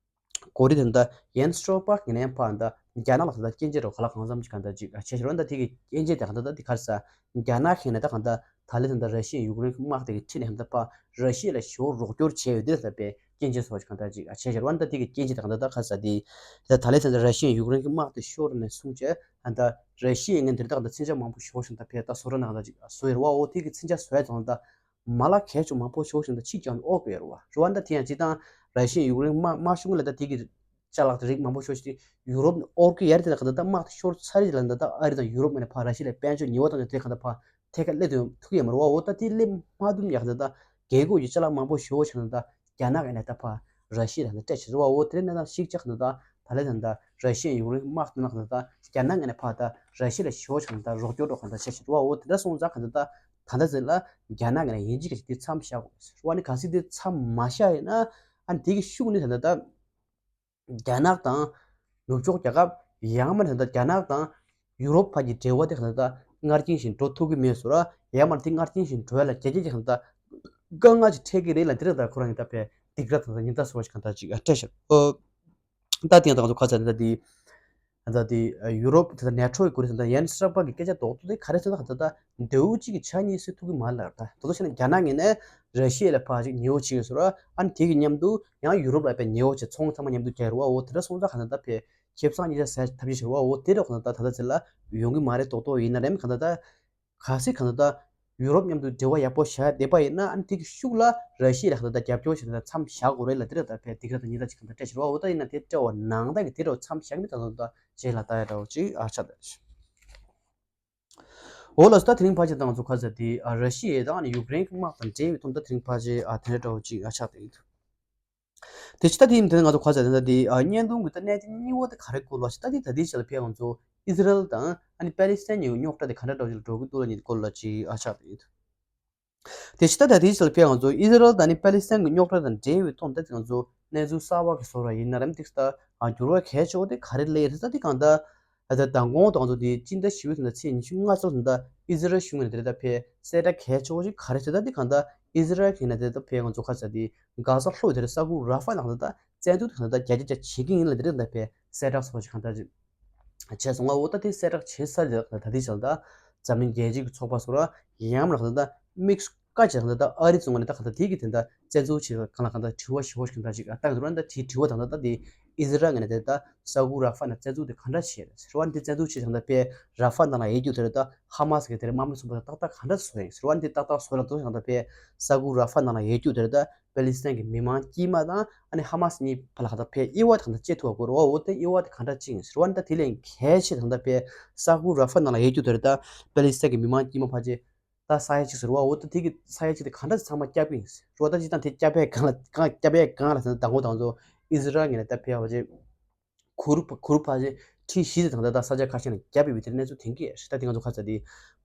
གོ་རི་དེ་ད་ཡན་སི་སྟོལ་པག་གི་ནས་ཕར་ད་རྒྱ་ནག་ལ་ད་སྐྱོན་བརྗོད་རོགས་ག་ལ་གང་འཚམ་ཅིག་གང་ད་ཅིག་བྱས་ཤར་བ་ད་དེ་གི་སྐྱོན་བརྗོད་དེ་གང་ད་ད་དེ་གར་ས་རྒྱ་ནག་གི་ནས་ད་གང་ད། ད་ལན་ད་ལྟ་ར་ཤི་ཡ་ཡུཀ་རེན་གྱི་དམག་དེ་གི་ཁྲིད་ནས་ད་ཕར་ར་ཤི་ཡ་ལ་ཞེ་པོ་རོགས་སྐྱོར་བྱས་ཡོད་དེ་ད་པའི་སྐྱོན་བརྗོད་སོགས་ཀྱི་གང་ལྟར་ཅིག་བྱས་ཤར་བ་ད་དེ་གི་སྐྱོན་བརྗོད་དེ་གང་ལྟར་ད་ཁ་ས་དེ་ད་ད་ལན་ད་ལྟ་ར་ཤི་ཡ་ཡུཀ་རེན་གྱི་དམག་དེ་ཤོར་ནས་བཟུང་བྱས་ད་ལྟ་ར་ཤི་ཡའི་ངན་དེར་ད་གང་ལྟར་མཚོན་ཆ་མང་པོ་ཞེ་པོ་ཞིག་ད་ཕར་ད་བཟོ་ར་ནང་ད་ཅིག་བཟོ་ཡོད་རེད་བ། འོ་དེ་གི་མཚོན་ཆ་བཟོ་ཡ་ཙང་ད་མ་ལག་གལ་ཆེ་མང་པོ་ཞེ་པོ་ཞིག་ད་ཕྱི་རྒྱག་ནས་དབོར་དགོས་ཡོད་རེད་བ། རེད་བ། ད་དེ་ཡང་སྤྱིར་བཏང་ར་ཤི་ཡ་ཡུཀ་རེན་དམག་དམག་ཤུགས་ལ་ད་དེ་གི་ཅ་ལག་དེ་རིགས་མང་པོ་ཤོར་ཞིང་ཡུ་རོབ་ནས་དབོར་གི་ཡ་རེད། དེ་ལ་གང་ལྟར་ད་དམག་དེ་ཤོར་ཚར་རེད་ལ་ད་ལྟ་ཨ་རི་དང་ཡུ་རོབ་ངོས་ནས་ཕར་ར་ཤི་ཡ་ལ་དཔལ་འབྱོར་ཉེས་པ་བཏང་ནས་དེ་གང་ལྟར་ཕར་ཐད་ཀར་སླེབས་ཐུབ་ཐུབ་ཀྱི་ཡོད་མ་རེད་བ། འོ་ད་དེ་སླེབས་མ་ཐུབ་ཡ་གང་ལྟར་ད་རྒྱལ་སྒོ་ཡི་ཅ་ལག་མང་པོ་ཤོར་བ་བྱས་ན་ད་རྒྱ་ནག་ངོས་ནས་ད་ཕར་ར་ཤི་ཡ་ལ་ད་སྤྲད་ཕྱིར་བ། འོ་དེ་རིང་གནས་སྟངས་ཤིག་ཅག་གང་ལྟར་ད་ད་ལན་ད་ལྟ་ར་ཤི་ཡ་ཡུ་རོབ་དམག་དེ་ན་གང་ལྟར་ད་རྒྱ་ནག་ངོས་ནས་ཕར་ད་ར་ཤི་ཡ་ལ་ཤོར་བ་བྱས་ན་ད་རོགས་སྐྱོར་འགྲོ་གང་ལྟར་བྱས་ཕྱིར་བ། འོ་དེ་འདྲ་སོང་ཙང་གང་ལྟར་ད་ད་ལྟ་ཟེར་ལ་རྒྱ་ནག་ངོས་ནས་ཡིན་གཅིག་གིས་དེ་མཚམས་བཞག་དགོས་ཟེར་བ་ནི་གལ་སྲིད་དེ་མཚམས་མ་བཞག་ཡིན་ན། ཨ་ནི་དེ་གི་ཤུགས་ནི་ད་ལྟ་ད། རྒྱ་ནག་དང་ནུབ་ཕྱོགས་རྒྱལ་ཁབ་ཡང་མིན་ད་ལྟ་རྒྱ་ནག་དང་ཡུ་རོབ་བར་གྱི་འབྲེལ་བ་དེ་གང་ལྟར་སྔར་རྐྱེན་བཞིན་འགྲོ་ཐུབ་ཀྱི་མེད་ཟེར་བ། ཡང་མིན་དེ་སྔར་རྐྱེན་བཞིན་འགྲོ་ཡ་ལ་རྒྱ་སྐྱེད་ཀྱི་གང་ལྟར་དཀའ་ངལ་ཅིག་འཕྲད་ཀྱི་རེད་ལ། དེ་རེད་ད་ཁོ་རང་གི་ད་ཕའི་སྡིགས་ར་དང་ཉེན་བརྡ་ཟེར་བ་ཞིག་གང་ལྟར་ཅིག་སྤྲད་ཤག་ཨོ། ད་དེ་ཡང་ད་ང་ཚོ་ཁ་ཚ་ད་དེ་ད་དེ་ཡུ་རོབ་དེ་ད་ནེ་ཊོ་ཡི་གོ་རེ་ད་ཡན་སྲབ་པ་གི་སྐད་ཆ་རྡོག་རྡོག་དེ་ག་རེ་ཟེར་ན་གང་ལྟར་ད་འདྲ་བོ་གཅིག་གི་ཆ་གཉིས་སུ་ཐུག་གི་མ་ལ་ད་དོ་དོ་བྱས་ན་རྒྱ་ནག་ངོས་ནས་ར་ཤི་ཡ་ལ་ཕར་ཅིག་ཉེ་བོ་བྱེད་ཀྱི་ཟེར་བ། ཨ་ནི་དེ་གི་མཉམ་དུ་ཡང་ཡུ་རོབ་ལ་ཕར་ཉེ་བོ་བྱེད་ཚོང་ཚང་མ་མཉམ་དུ་རྒྱག་རེད་བ། འོ་དེ་འདྲ་སོང་ཙང་གང་ལྟར་ད་ཕར་ཁེ་བཟང་གཉིས་ཆ་ཟ་ཐབས་ཤེས་བྱེད་རེད་བ། འོ་དེ་འདྲ་གང་ལྟར་ད་ད་ལྟ་ཚེ་ལ་ཡོང་གི་མ་རེད། རྡོག་རྡོག་ཡིན་ན་རེད། གང་ལྟར་ད་གལ་སྲིད་གང་ལྟར་ད་ཡུ་རོབ་མཉམ་དུ་འབྲེལ་བ་ཡག་པོ་བྱ་བསྡད་པ་ཡིན་ན། ཨ་ནི་དེ་གི་ཤུགས་ལ་ར་ཤི་ཡ་ལ་གང་ལྟར་ད་རྒྱབ་སྐྱོར་བྱེད་ན་ད་མཚམས་བཞག་དགོས་རེད་ལ། དེ་འདྲ་ད་ཕར་སྡིགས་ར་དང་ཉེན་བརྡ་ཅིག་གང་ལྟར་སྤྲད་ཤག་རེད་བ། འོ་ད་ཡིན་ན་དེ་སྤྲད་པ་ནང་ད་གི་དེ་འདྲ་མཚམས་བཞག་མི་ད་ད་ད་རྗེས་ལ་ལྟ་ཡ་འདྲ་བོ་ཅིག་ཨ་ཆགས་བསྡད། འོ་ལགས་སོ། ད་དེ་རིང་ཕལ་ཆེར་ད་ང་ཚོ་ཁ་ཚ་དེ་ཨ་ར་ཤི་ཡ་དང་ཨ་ནི་ཡུཀ་རེན་གྱི་དམག་དང་འབྲེལ་བའི་ཐོག་ད་དེ་རིང་ཕལ་ཆེར་ཨ་དེ་འདྲ་འདྲ་བོ་ཅིག་ཨ་ཆགས་བསྡད་ཡོད། དེ་ཕྱི་ད་དེ་ཡིན་དེ་ང་ཚོ་ག་ཚོད་དེ་ད་དེ་ཨ་བརྙན་ཐུང་གི་ད་གནད་དོན་གཉིས་པ་དེ་ག་རེ་སྐོར་ལ་ཞིག་ད་དེ་ད་དེ་ཕྱི་ལ་ཕེབས་ང་ཚོ་ཨི་ཟི་རལ་དང་ཨ་ནི་པ་ལི་སི་ཐན་གཉིས་རྙོག་དྲ་དེ་ག་འདྲ་འདྲ་བོ་ཞིག་ལ་འགྲོ་གི་འདུག་ལ་ཉིད་སྐོར་ལ་ཅིག་ཨ་ཆགས་དེ་ཡིན། དེ་ཕྱི་ད་ད་དེ་ཕྱི་ལ་ཕེབས་ང་ཚོ་ཨི་ཟི་རལ་དང་ཨ་ནི་པ་ལི་སི་ཐན་གྱི་རྙོག་དྲ་དང་འབྲེལ་བའི་ཐོག་ད་དེ་ང་ཚོ་གནས་ཚུལ་གསར་བ་གི་བཟོ་ར་ཡིན་ན་རམ་ཏིག་ད་ཨ་འགྱུར་བ་གལ་ཆེ་བོ་དེ་ག་རེ་སླེབས་རེད་ད་དེ་གང་ལྟར། ད་ལྟ་མདང་དགོང་དང་ཚོ་དེ་སྤྱི་ཟླ་བཞི་པའི་ཚེས་ཉི་ཤུ་ལྔ་ཚོ་ད་ལྟ་ཨི་ཟི་རལ་གཞུང་ནས་དེ་ལྟ་ཕེ་གསལ་བསྒྲགས་གལ་ཆེ་བོ་ཞིག་ག་རེ་བྱས་ད་དེ་གང་ལྟར་ཨི་ཟི་རལ་གྱི་ནས་དེ་ལྟ་ཕེ་ང་ཚོ་ཁ་ཚ་དེ་གྷ་ཟ་ལྷོ་དེར་ས་ཁུག་ར་ཧྥ་ནང་ད་ལྟ་བཙན་འཛུལ་དེ་གང་ལྟར་རྒྱ་རྒྱ་རྒྱ་བྱེད་ཀྱི་ཡིན་ལ་དེ་ལྟ་ཕེ་གསལ་བསྒྲགས་ཚོ་ཞིག་གང་ལྟར་བྱས་སོང་ང་། འོ་ད་དེ་གསལ་བསྒྲགས་བྱེད་ས་དེ་ད་དེ་བྱས་ད་འཛམ་གླིང་རྒྱལ་སྤྱི་གི་ཚོགས་པ་སོ་ར་ཡང་མ་ལ་གང་ལྟར་དམིགས་བཀའ་བྱས་ད་ལྟ་ཨ་རི་ཚོ་ངོས་ནས་ད་གང་ལྟར་དེ་གི་དེ་ད་བཙན་འཛུལ་བྱེད་གང་ལ་གང་ལྟར་དྲི་བ་ཞིབ་པོ་ཞིག་གང་ལྟར་ཅིག་ཨ་ཏག་འདུག་ད་དེའི་དྲི་བ་ད་ལྟ་ད་དེ་ཨི་ཟི་རལ་ངོས་ནས་དེ་ད་ས་ཁུག་ར་ཧྥ་ནང་བཙན་འཛུལ་དེ་ག་འདྲ་བྱས་རེད་ཟེར་བ་ནི་དེ་བཙན་འཛུལ་བྱེད་གང་ལྟར་པས་ར་ཧྥ་ནང་ལ་ཡོད་རྒྱུ་དེ་རེད་ད་ཧ་མ་སི་གི་དེ་རེད་དམག་མི་ཚོགས་པ་ད་ཏག་ཏག་ག་འདྲ་བཟོ་ཡིན་ཟེར་བ་ནི་དེ་ཏག་ཏག་བཟོ་ལ་འདུག་གང་ལྟར་པས་ས་ཁུག་ར་ཧྥ་ནང་ལ་ཡོད་རྒྱུ་དེ་རེད་ད་པེ་ལི་སི་ཐན་གྱི་མི་མང་དཀྱུས་མ་དང་ཨ་ནི་ཧ་མ་སི་གཉིས་བར་ལ་གང་ལྟར་པས་དབྱེ་བ་དེ་གང་ལྟར་བཅད་ཐུབ་པ་དགོས་རེད་བ། འོ་དེ་དབྱེ་བ་དེ་ག་འདྲ་བཅད་ཡིན་ཟེར་བ་ནི་ད་དེ་ལས་གལ་ཆེ་གང་ལྟར་པས་ས་ཁུག་ར་ཧྥ་ནང་ལ་ཡོད་རྒྱུ་དེ་རེད་ད་པེ་ལི་སི་ཐན་གྱི་མི་མང་དཀྱུས་མ་ཕལ་ཆེར། ད་ས་ཡ་གཅིག་ཟེར་བ་འོ་ད་དེ་གི་ས་ཡ་གཅིག་དེ་ག་འདྲ་ཚང་མ་བསྐྱབས་ཡིན་ཟེར་བ། ད་ཅི་ད་དེ་བསྐྱབས་པའི་སྒང་ལ་གང་བསྐྱབས་པའི་སྒང་ལ་ཟེར་ན་དང་པོ་དང་ཚོ་ཨི་ཟི་རལ་ངོས་ནས་ད་ཕེ་བ་ཅེ་གུ་རུ་གུ་རུ་ཕ་ཅེ་ཁྲི་བཞི་དེ་དང་ད་ད་ས་ཆ་ཁ་ཤས་ནས་བསྐྱབས་ཡོད་པའི་དེ་གནས་ཚུལ་དེང་གི་ད་དེ་ང་ཚོ་ཁ་ཚ་དེ་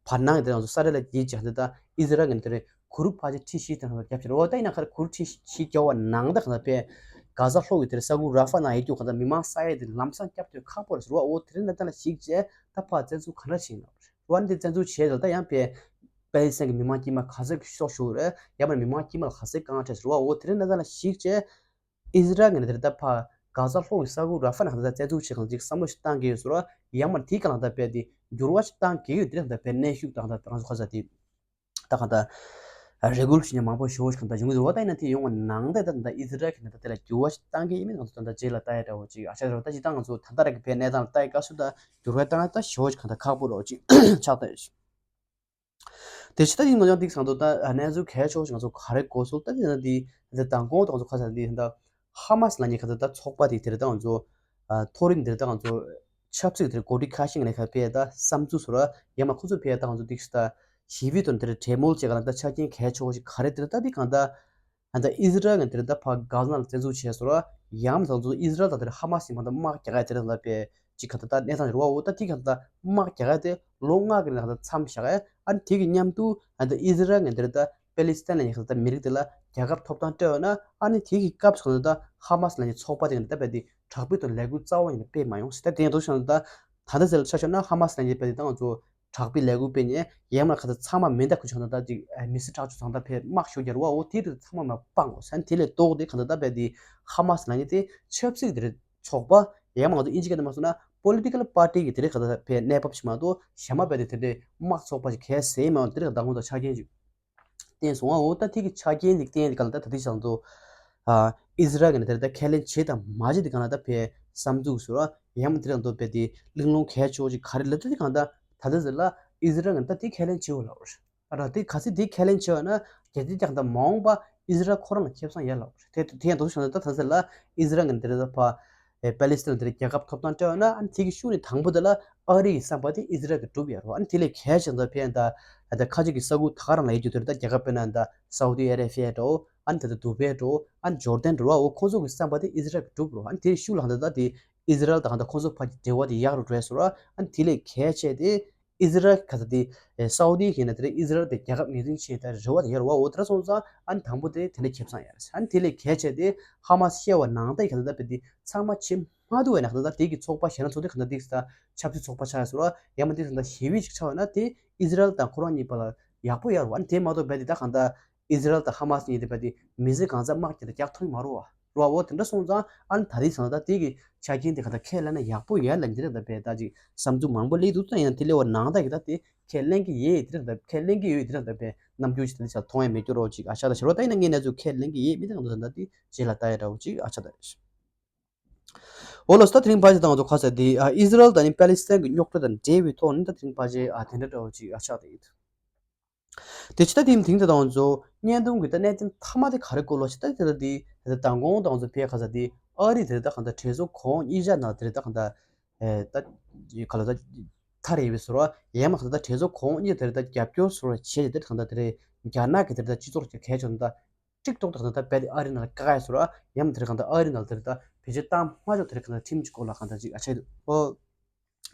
བར་སྣང་གི་དེ་ང་ཚོ་ས་རེ་ལ་རྒྱས་ཀྱི་ད་ད་ཨི་ཟི་རལ་ངོས་ནས་དེ་རེད་གུ་རུ་ཕ་ཅེ་ཁྲི་བཞི་དེ་ང་ཚོ་བསྐྱབས་ཕྱིར་འོ་ད་ཡིན་ན་ཁ་རེ་གུ་རུ་ཁྲི་བཞི་བསྐྱབས་པ་ནང་ད་གང་ད་ཕེ་གྷ་ཟ་ལྷོ་གི་དེ་རེད་ས་ཁུག་ར་ཧྥ་ནང་ཡོད་རྒྱུ་གང་ད་མི་མང་ས་ཡ་དེ་ལམ་སང་བསྐྱབས་དུས་ཁག་པོ་རེད་ཟེར་བ། འོ་དེ་རེད་ན་ད་ལ་ཞིག་བྱས་ད་ཕ་བཙན་འཛུལ་ག་འདྲ་ཞིག་ཡིན་ན། རེད་བ། འདི་བཙན་འཛུལ་བྱས་ཙང་ད་ཡང་པེ་པེ་ལི་སི་ཐན་གྱི་མི་མང་དཀྱུས་མ་ག་ཚོད་ཀྱི་སྲོག་ཤོར་རེད། ཡང་མིན་མི་མང་དཀྱུས་མ་ལ་ག་ཚོད་དཀའ་ངལ་འཕྲད་ཟེར་བ། འོ་དེ་རིང་ན་ད་ལ་གཞིགས་བྱས་ཨི་ཟི་རལ་ངོས་ནས་དེ་རིང་ད་ཕ་གྷ་ཟ་ལྷོ་ཡི་ས་ཁུག་ར་ཧྥ་ནང་ད་བཙན་འཛུལ་བྱེད་གང་ཅིག་བསམ་བློ་ཞིག་བཏང་གི་ཡོད་ཟེར་བ། ཡང་མིན་དེའི་སྒང་ལ་ད་པེ་དེ་འགྱུར་བ་ཞིག་བཏང་གི་ཡོད། དེ་རིང་ད་པེ་གནས་ཤུགས་དང་ད་ང་ཚོ་ག་ཚོད་དེ་ད་གང་ད་རེ་སྐུལ་ཞུ་མཁན་མང་པོ་ཞེ་པོ་ཞིག་གང་ད་བྱུང་གི་འདུག་བ། ད་ཡིན་ན་དེ་ཡོང་བ་ནང་ད་ད་ད་ཨི་ཟི་རལ་གྱིས་ད་དེ་ལ་འགྱུར་བ་ཞིག་བཏང་གི་ཡིན་མིན་ང་ཚོ་ད་ད་རྗེས་ལ་ལྟ་ཡ་འདྲ་བོ་ཅིག་ཨ་ཆ་རེད་བ། ད་ཅི་ད་ང་ཚོ་ད་ད་རེ་གི་པེ་གནས་སྟངས་ལ་ལྟ་ཡ་སྐབས་སུ་ད་འགྱུར་བ་བཏང་ཡ་ད་ཞེ་པོ་ཞིག་གང་ད་ཁག་པོ་རེད་བ་ཅིག་ཆགས་ད་ཡོད་ཞིག་དེ་ཕྱི་ད་ཡིན་ན་ཡང་ཏིག་སང་དུ་ད་གནས་ཚུལ་གལ་ཆེ་བ་ཞིག་ང་ཚོ་ག་རེ་གོ་སོང་ད་དེ་ན་དེ་དེ་དང་གོང་དུ་ང་ཚོ་ཁ་ཚ་དེ་ད་ཧ་མ་སི་ལ་ཉེ་ཁ་ཚ་ད་ཚོགས་པ་དེ་དེ་རེད་ད་ང་ཚོ་མཐོ་རིམ་དེ་རེད་ད་ང་ཚོ་ཆབ་སྲིད་དེ་རེད་འགོ་ཁྲིད་ཁ་ཤས་ནས་ཁ་ཕེ་ད་བསམ་ཚུལ་སོ་ར་ཡ་མ་ཁོ་ཚོ་ཕེ་ད་ང་ཚོ་ཏིག་ད་ཞི་བའི་དོན་དེ་རེད་གྲོས་མོལ་བྱེད་ག་ལ་ད་ཆ་རྐྱེན་གལ་ཆེ་བ་ཞིག་ག་རེ་དེ་རེད་ད་དེ་གང་ད་ད་ཨི་ཟི་རལ་ངན་དེ་རེད་ད་ཕ་གྷ་ཟ་ལ་བཙན་འཛུལ་བྱས་སོ་ར་ཡ་མ་ད་ང་ཚོ་ཨི་ཟི་རལ་ད་དེ་རེད་ཧ་མ་སི་མ་ད་དམག་རྒྱག་ག་དེ་རེད་ད་ཕེ། ཅིག་ག་ད་ད་གནས་སྟངས་རེད་བ། འོ་ད་དེ་ག་ད་དམག་རྒྱག་ཡ་དེ་ལོ་ལྔ་གི་ནང་ད་མཚམས་བཞག་ཡ། ཨ་ནི་དེ་གི་མཉམ་དུ་ཨ་ད་ཨི་ཟི་རལ་ངན་དེ་རེད་ད་པེ་ལི་སི་ཐན་ལ་ཡང་ག་ད་མི་རིགས་དེ་ལ་རྒྱལ་ཁབ་ཐོབ་ཐང་སྤྲད་ཡོད་ན་ཨ་ནི་དེ་གི་སྐབས་སུ་ག་ད་ཧ་མ་སི་ལ་ནི་ཚོགས་པ་དེ་ག་ད་པེ་དེ་དྲག་པོའི་དོན་ལས་འགུལ་རྩ་བ་ཉིད་ནས་སྤེལ་མ་ཡོང་ཟེར། ད་དེ་ཡང་དུ་ཤང་ད་ད་ད་ཟེར་ལ་ཆ་ཤོར་ན་ཧ་མ་སི་ལ་ནི་པེ་དེ་ད་ང་ཚོ་དྲག་པོའི་ལས་འགུལ་སྤེལ་ནས་ཡན་མ་ཁ་ཚ་ཚང་མ་མེ་མདའ་ཁུ་ཆང་ད་ད་ཅིག་མི་སེར་ཁྲག་ཆུ་ཚང་ད་ཕེ་དམག་ཤོར་རྒྱ་རུ་བ། འོ་དེ་དེ་ཚང་མ་མ་སྤང་གོ་ཟེར། དེ་ལས་ལྡོག་དེ་ག་ད་ད་པེ་དེ་ཧ་མ་སི་ལ་ནི་དེ་ཆབ་སྲིད་དེ་རེད། ཚོགས་པ་ཡང་མང་དུ་ཨིན་ཇི་སྐད་དུ་མ་སོང་ན་པོ་ལི་ཊི་ཀལ་པར་ཊི་གི་དེ་རིང་ག་ད་ཕེ་གནས་བབ་ཞིག་མ་གཏོགས་གཞན་མ་རྦད་དེ་དེ་འདྲའི་དམག་ཚོགས་པ་ཞིག་གལ་སྲིད་མ་འོང་དེ་རིང་ག་ད་ཁོང་ཚོ་ཆ་རྐྱེན་ཅིག་བསྟན་སོང་ཨ། འོ་ད་ཐིག་གི་ཆ་རྐྱེན་ཅིག་བསྟན་དེ་ག་ལ་ད་ད་ཐིག་ཚང་དུ་ཨ་ཨི་ཟི་རལ་གི་ནས་དེ་རིང་ད་ཁས་ལེན་བྱེད་དང་མ་བྱེད་དེ་ག་ལ་ད་ཕེ་བསམ་ཚུལ་ཟུར་ཡང་མ་དེ་རིང་དུ་རྦད་དེ་གླེང་སློང་གལ་ཆེ་བོ་ཅིག་ག་རེ་ལ་ད་དེ་ག་ད་ད་ད་ཟེར་ལ་ཨི་ཟི་རལ་གི་ནས་ད་དེ་ཁས་ལེན་བྱེད་འོ་ལ་འོ། ཨ་ར་དེ་ག་ཚོད་དེ་ཁས་ལེན་བྱས་པ་ན་རྒྱལ་སྤྱིའི་ཀྱང་ད་མ་འོངས་པ་ཨི་ཟི་རལ་ཁོ་རང་ལ་ཁེ་བཟང་ཡོད་ལབ་རེད། དེ་དེ་ཡང་དུ་བྱུང་ན་ད་ད་ཟེར་ལ་ཨི་ཟི་རལ་གི་དེ་རེད་ད་ཕ་ཨེ་པ་ལི་སི་ཐན་དེ་རེད་རྒྱལ་ཁབ་ཐོབ་ཐང་སྤྲད་པ་ན་ཨ་ནི་དེ་གི་ཤུགས་ནི་དང་པོ་དེ་ལ་ཨ་རི་ཡི་བསམ་པ་དེ་ཨི་ཟི་རལ་གི་འགྲུབ་ཡོད་རེད། ཨ་ནི་དེ་ལས་གལ་ཆེ་ད་ཕན་ད་ད་ཁ་ཅིག་གི་ས་ཁུལ་ད་ག་རང་ལ་ཡོད་རྒྱུ་དེ་རེད་ད་རྒྱལ་ཁབ་དཔེར་ན་ད་སའུ་དི་ཨ་རེ་བྷི་ཡ་འདྲ་བོ་ཨ་ནི་ད་ད་དུ་བྷེ་འདྲ་བོ་ཨ་ནི་ཇོར་དན་འདྲ་བོ་འོ་ཁོང་ཚོ་གི་བསམ་པ་དེ་ཨི་ཟི་རལ་གི་འགྲུབ་རེད། ཨ་ནི་དེ་ཤུགས་ལ་ད་ད་དེ་ཨི་ཟི་རལ་དང་ད་ཁོང་ཚོ་བར་གྱི་འབྲེལ་བ་དེ་ཡག་རུ་འགྲོ་ཡ་བཟོ་ར། ཨ་ནི་དེ་ལས་གལ་ཆེ་དེ་ ཨི་ཟི་རལ་ག་ས་དེ་སའུ་དི་གི་ནས་དེ་རིང་ཨི་ཟི་རལ་དེ་རྒྱལ་ཁབ་ངོས་འཛིན་བྱེད་ད་རེ་བ་དེ་ཡོད་རེད་བ། འོ་དེ་འདྲ་སོང་ཙང་ཨ་ནི་དང་པོ་དེ་དེ་འདྲ་ཁེ་བཟང་ཡོད་རེད། ཨ་ནི་དེ་ལས་གལ་ཆེ་དེ་ཧ་མ་སི་བཤད་པ་ནང་ལྟར་ག་ད་ད་དཔེ་དེ་ཚང་མ་བྱེད་མ་ཐུབ་པ་ན་ག་ད་ད་དེ་གི་ཚོགས་པ་གཞན་ལ་ཚོགས་དེ་ག་ད་དེ་ག་ད་ཆབ་སྲིད་ཚོགས་པ་ཆགས་ཡོད་སོང་ར། ཡང་མ་དེ་ག་ད་ཞི་བདེ་ཅིག་ཆགས་ཡོད་ན་དེ་ཨི་ཟི་རལ་དང་ཁོ་རང་གཉིས་བར་ལ་ཡག་པོ་ཡོད་རེད་བ། ཨ་ནི་དེ་མ་གཏོགས་དཔེ་དེ་ད་ག་ད་ཨི་ཟི་རལ་དང་ཧ་མ་སི་གཉིས་དེ་དཔེ་དེ་མི་ཚེ་གང་ཚ་དམག་རྒྱག་ད་རྒྱག་ཐུབ་ཀྱི་མ་རེད་བ། རོ་བོ་དེ་འདྲ་སོང་ཙང་ཨ་ནི་ད་རེས་སང་ད་དེ་གི་ཆ་རྐྱེན་དེ་ག་ད་ཁས་ལེན་ན་ཡག་པོ་ཡོད་ལ་འདི་རེད་ད་པས་ད་ཅིག་བསམ་ཚུལ་མང་པོ་སླེབས་འདུག་ད་ཡང་དེ་སླེབས་པ་ནང་ད་གི་ད་དེ་ཁས་ལེན་གི་ཡེ་དེ་རེད་ད། ཁས་ལེན་གི་ཡོད་དེ་རེད་ད་པས་རྣམ་འགྱུར་ཅིག་ད་དེ་ཆ་མཐོང་ཡ་མེད་རྒྱུ་རོ་ཅིག་ཨ་ཤ་ད་ཤ་རོ། ད་ཡིན་ན་ངས་ན་ཚུལ་ཁས་ལེན་གི་ཡེ་མི་ད་ག་འདུག་ད་དེ་རྗེས་ལ་ལྟ་ཡ་འདྲ་བོ་ཅིག་ཨ་ཤ་ད། འོ་ལོ་ད་དེ་རིང་ཕལ་ཆེར་ད་ང་ཚོ་ཁ་ས་དེ་ཨི་ཟི་རལ་དང་ནི་པ་ལི་སི་ཐན་གི་རྙོག་དྲ་དང་འབྲེལ་བའི་ཐོག་ནི་ད་དེ་རིང་ཕལ་ཆེར་ཨ་དེ་འདྲ་འདྲ་བོ་ཅིག་ཨ་ཤ་ད་ཡིན། དེ་ཕྱི་ད་དེའི་དེང་དེ་དང་ཚོ་བརྙན་ཐུང་གི་ད་གནད་དོན་མཐའ་མ་དེ་ག་རེ་བཀོད་ལོ་ཞེ་ད་དེ་ད་དེ་དེ་མདང་དགོང་དང་ཚོ་ཕེ་ཁ་ས་དེ་ཨ་རི་དེ་ད་གང་ད་གྲོས་ཚོགས་གོང་གཉིས་ཆ་ནང་དེ་ད་གང་ད་ཨེ་ད་ག་ལ་ད་ཐར་ཡས་པའི་ཟོར་བ་ཡས་མ་གང་ད་གྲོས་ཚོགས་གོང་གཉིས་དེ་ད་རྒྱབ་སྐྱོར་ཟོར་བ་བྱས་ཏེ་དེ་གང་ད་དེ་རེད། རྒྱ་ནག་གི་དེ་ད་སྤྱི་ཚོགས་ཀྱི་གལ་ཆེ་ད་ཀྲིག་ཀྲོག་ད་གང་ད་དཔེ་དེ་ཨ་རི་ནང་ལ་བཀག་ཡས་ཟོར་བ་ཡས་མ་དེ་གང་ད་ཨ་རི་ནང་དེ་ད་བེད་སྤྱོད་བཏང་མ་ཆོག་དེ་གང་ད་ཁྲིམས་ཀྱི་སྐོར་ལ་གང་ད་ཅིག་ཨ་ཆེ་འདུག་ཨོ།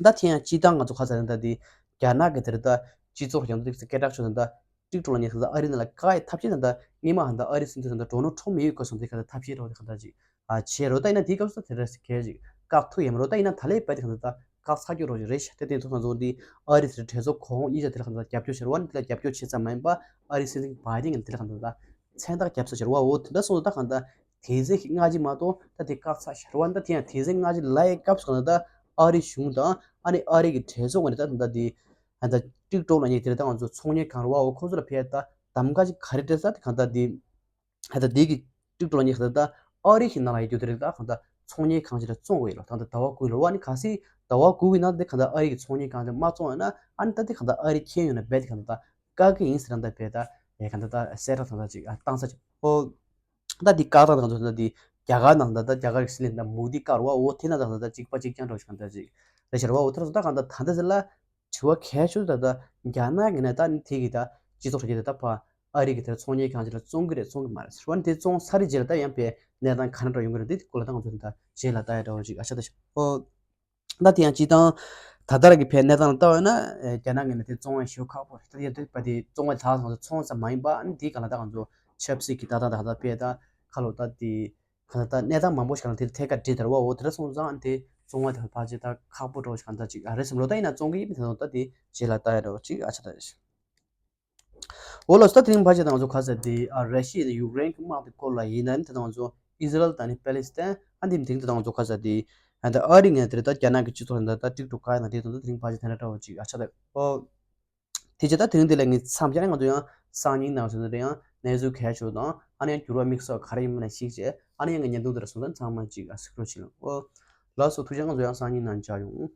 ད་ཐེངས་ཡང་སྤྱི་བཏང་ང་ཚོ་ཁ་ས་ནི་ད་དེ་རྒྱ་ནག་གི་དེར་ད་སྤྱི་ཚོགས་ཡང་དུ་སྐད་གྲགས་ཆོད་ནི་ད་ཀྲིག་ཀྲོག་ལ་ཉེ་ས་ད་ཨ་རི་ནང་ལ་བཀག་ཡས་ཐབས་ཤེས་ད་ད་སྔོན་མ་ཧ་ད་ཨ་རི་སྲིད་འཛིན་ད་འགྲོ་ནོ་ཁྲོམ་མི་ཡོད་དགོས་སོང་དེ་ག་ད་ཐབས་ཤེས་རོགས་དེ་ག་ད་ཅིག་ཨ་བྱེད་རོགས་ད་ཡིན་ན་དེའི་སྐབས་སུ་དེ་རེས་གལ་ཅིག་བཀག་ཐུབ་ཡས་མ་རོགས་ད་ཡིན་ན་ད་ལས་བས་དེ་ག་ད་ད་བཀག་ཚར་རྒྱུ་རོགས་ཅིག་རེད་ཤག་དེ་དེ་ཐོག་ང་ཚོ་འདི་ཨ་རི་དེར་གྲོས་ཚོགས་གོང་གཉིས་ཆ་དེ་ལ་ག་ད་རྒྱབ་སྐྱོར་བྱེད་རོགས་ནི་དེ་ལ་རྒྱབ་སྐྱོར་བྱེད་ཙམ་མ་ཡིན་པ་ཨ་རི་སྲིད་འཛིན་བྷའི་ཌེན་གྱི་དེ་ལ་ག་ད་ད་མཚན་རྟགས་རྒྱབ་ས་བྱེད་རོགས་འོ་དེ་འདྲ་སོང་ད་ག་ད། དེ་ཚེ་ཞིག་སྔ་ཕྱི་མ་གཏོགས་ད་དེ་བཀག་ཚར་ཤར་བ་ད་དེ་ཡང་དེ་ཚེ་སྔ་ཕྱི་ལ་ཡའི་སྐབས་སུ་གང་ལྟར་ཨ་རི་གཞུང་དང་ཨ་ནི་ཨ་རི་གི་གྲོས་ཚོགས་ངོས་ནས་ད་ད་དེ་ད་ཀྲིག་ཀྲོག་ལ་ཉེ་དེ་རེད་ད་ང་ཚོ་ཚོང་གཉེར་ཁང་རུ་བ་འོ་ཁོ་ཚོ་ལ་ཕེབས་ད་གདམ་ག་ཅིག་ག་རེ་སྤྲད་ས་དེ་གང་ལྟར་དེ་ད་ད་དེ་གི་ཀྲིག་ཀྲོག་ལ་ཉེ་གང་ལྟར་ཨ་རི་གི་ནང་ལ་ཡོད་རྒྱུ་དེ་རེད་ད་གང་ལྟར་ཚོང་གཉེར་ཁང་ཅིག་ལ་བཙོང་དགོས་ཡོད་ལ་ད་ལྟ་ཟླ་བ་དགུ་ལོ་བ་ནི་ག་སྲིད་ཟླ་བ་དགུ་གི་ནང་དེ་གང་ལྟར་ཨ་རི་གི་ཚོང་གཉེར་ཁང་ཅིག་མ་བཙོང་ཡོད་ན་ཨ་ནི་ད་དེ་གང་ལྟར་ཨ་རི་ཁྱེར་ཡོང་ན་རྦད་དེ་གང་ལྟར་བཀག་གི་ཡིན་ཟེར་ན་ད་རྦད་ད་ཡ་གང་ལྟར་ད་གསལ་བསྒྲགས་དང་ད་ཅིག་བཏང་ས་ཅིག་ཨོ། ད་འདི་བཀག་སྟངས་དང་ཚོ་ད་འདི་རྒྱ་གར་ནང་ད་ད་རྒྱ་གར་གྱི་སྲིད་བློན་ད་མོ་དི་བཀག་རུ་བ་འོ་དེ་ན་ད་ད་ད་གཅིག་པ་གཅིག་རྐྱང་འགྲོ་ཞིག་གང་ད་ཅིག་རེ་ཞར་བ་འོ་ཐར་སོ་ད་གང་ད་ད་ད་ཟེར་ལ་དྲི་བ་གལ་ཆེ་ད་ད་རྒྱ་ནག་གི་ནས་ད་ནི་དེ་གི་ད་སྤྱི་ཚོགས་རྒྱ་ད་ད་ཕ་ཨ་རི་གི་དེར་ཚོང་གཉེར་ཁང་ཅིག་ལ་བཙོང་གི་རེད་བཙོང་གི་མ་རེད་ཟེར་བ་ནི་དེ་བཙོང་ས་རེ་རྗེས་ལ་ད་ཡང་པའི་གནས་སྟངས་ག་འདྲ་འགྲོ་ཡོང་གི་རེད་འདི་སྐོར་ལ་ད་ང་ཚོ་ད་རྗེས་ལ་ད་ཡ་འདྲ་བ་ཅིག་ཨ་ཤ་ད་ཤ་ཨོ། ད་དེ་ཡང་སྤྱི་བཏང་ད་ལྟ་ར་གི་ཕའི་གནས་སྟངས་ལ་ལྟ་བས་ན་རྒྱ་ནག་གི་ནས་དེ་བཙོང་བའི་ཞེ་པོ་ཁག་པོ་རེད། ད་དེ་ཡང་དེ་བ་དེ་བཙོང་བའི་ཐག་ང་ཚོ་ཚོང་ཙམ་མ་ཡིན་པ་ཨ་ནི་དེའི་སྒང་ལ་ད་ང་ཚོ་ཆབ་སྲིད་ཀྱི་ད་ད་ད་ད་དཔེ་ད་ཁ་ལོ་ད་དེ་ག་ད་ད་གནས་སྟངས་མང་པོ་ཞིག་ལ་དེ་ཐད་ཀར་འདྲེས་དར་བ་འོ་དེ་འདྲ་སོང་ཙང་ཨ་ནི་དེ་བཙོང་བ་དེ་ཕལ་ཆེར་ད་ཁག་པོ་འགྲོ་ཞིག་ག་ད་ཅིག་ཨ་རེད་བསམ་ལོ་ད་ཡིན་ན་བཙོང་གི་ཡིན་མིན་ད་ད་དེ་རྗེས་ལ་ལྟ་ཡ་འདྲ་བ་ཅིག་ཨ་ཆ་ད་རེད། འོ་ལགས་སོ། ད་དེ་རིང་ཕལ་ཆེར་ད་ང་ཚོ་ཁ་ས་དེ་ཨ་ར་ཤི་ཡ་དང་ཡུཀ་རེན་གྱི་དམག་དེ་སྐོར་ལ་ཡིན་ན་ནི་ད་ང་ཚོ་ཨི་ཟི་རལ་དང་ནི་པེ་ལི་སི་ཐན་ཨ་འདི་དེ་རིང་ད་ང་ཚོ་ཁ་ས་དེ་ཨ་ད་ཨ་རི་ངས་དེ་རེད་ད་རྒྱ་ནག་གི་སྤྱི་ཚོགས་ནང་ད་ད་ཀྲིག་ཀྲུག་ག་ཡ་ན་དེ་དང་ད་དེ་རིང་ཕལ་ཆེར་དེ་འདྲ་འདྲ་བོ་ཅིག་ཨ་ཆ་ད་ཨོ། དེ་རྗེས་ད་དེ་རིང་དེ་ལ་ངས་མཚམས་བཞག་ན་ང་ཚོ་ཡང་སང་ཉིན་ནང་ཚོ་ནི་ཡང་གནས་ཚུལ་གལ་ཆེ་བ་དང་ཨ་ནི་ཡང་འགྱུར་བ་དམིགས་བསལ་ག་རེ་ཡིན་མིན་ལ་གཞིགས་བྱས་ཨ་ནི་ཡང་ངས་བརྙན་ཐུང་དེ་ར་སོང་ཙང་ཚང་མ་ཅིག་ཨ་གཟིགས་རོགས་བྱེད་ལ་ཨོ། ལགས་སོ་ཐུགས་རྗེ་ཆེ། ང་ཚོ་ཡང་སང་ཉིན་ནང་མཇལ་ཡོང་།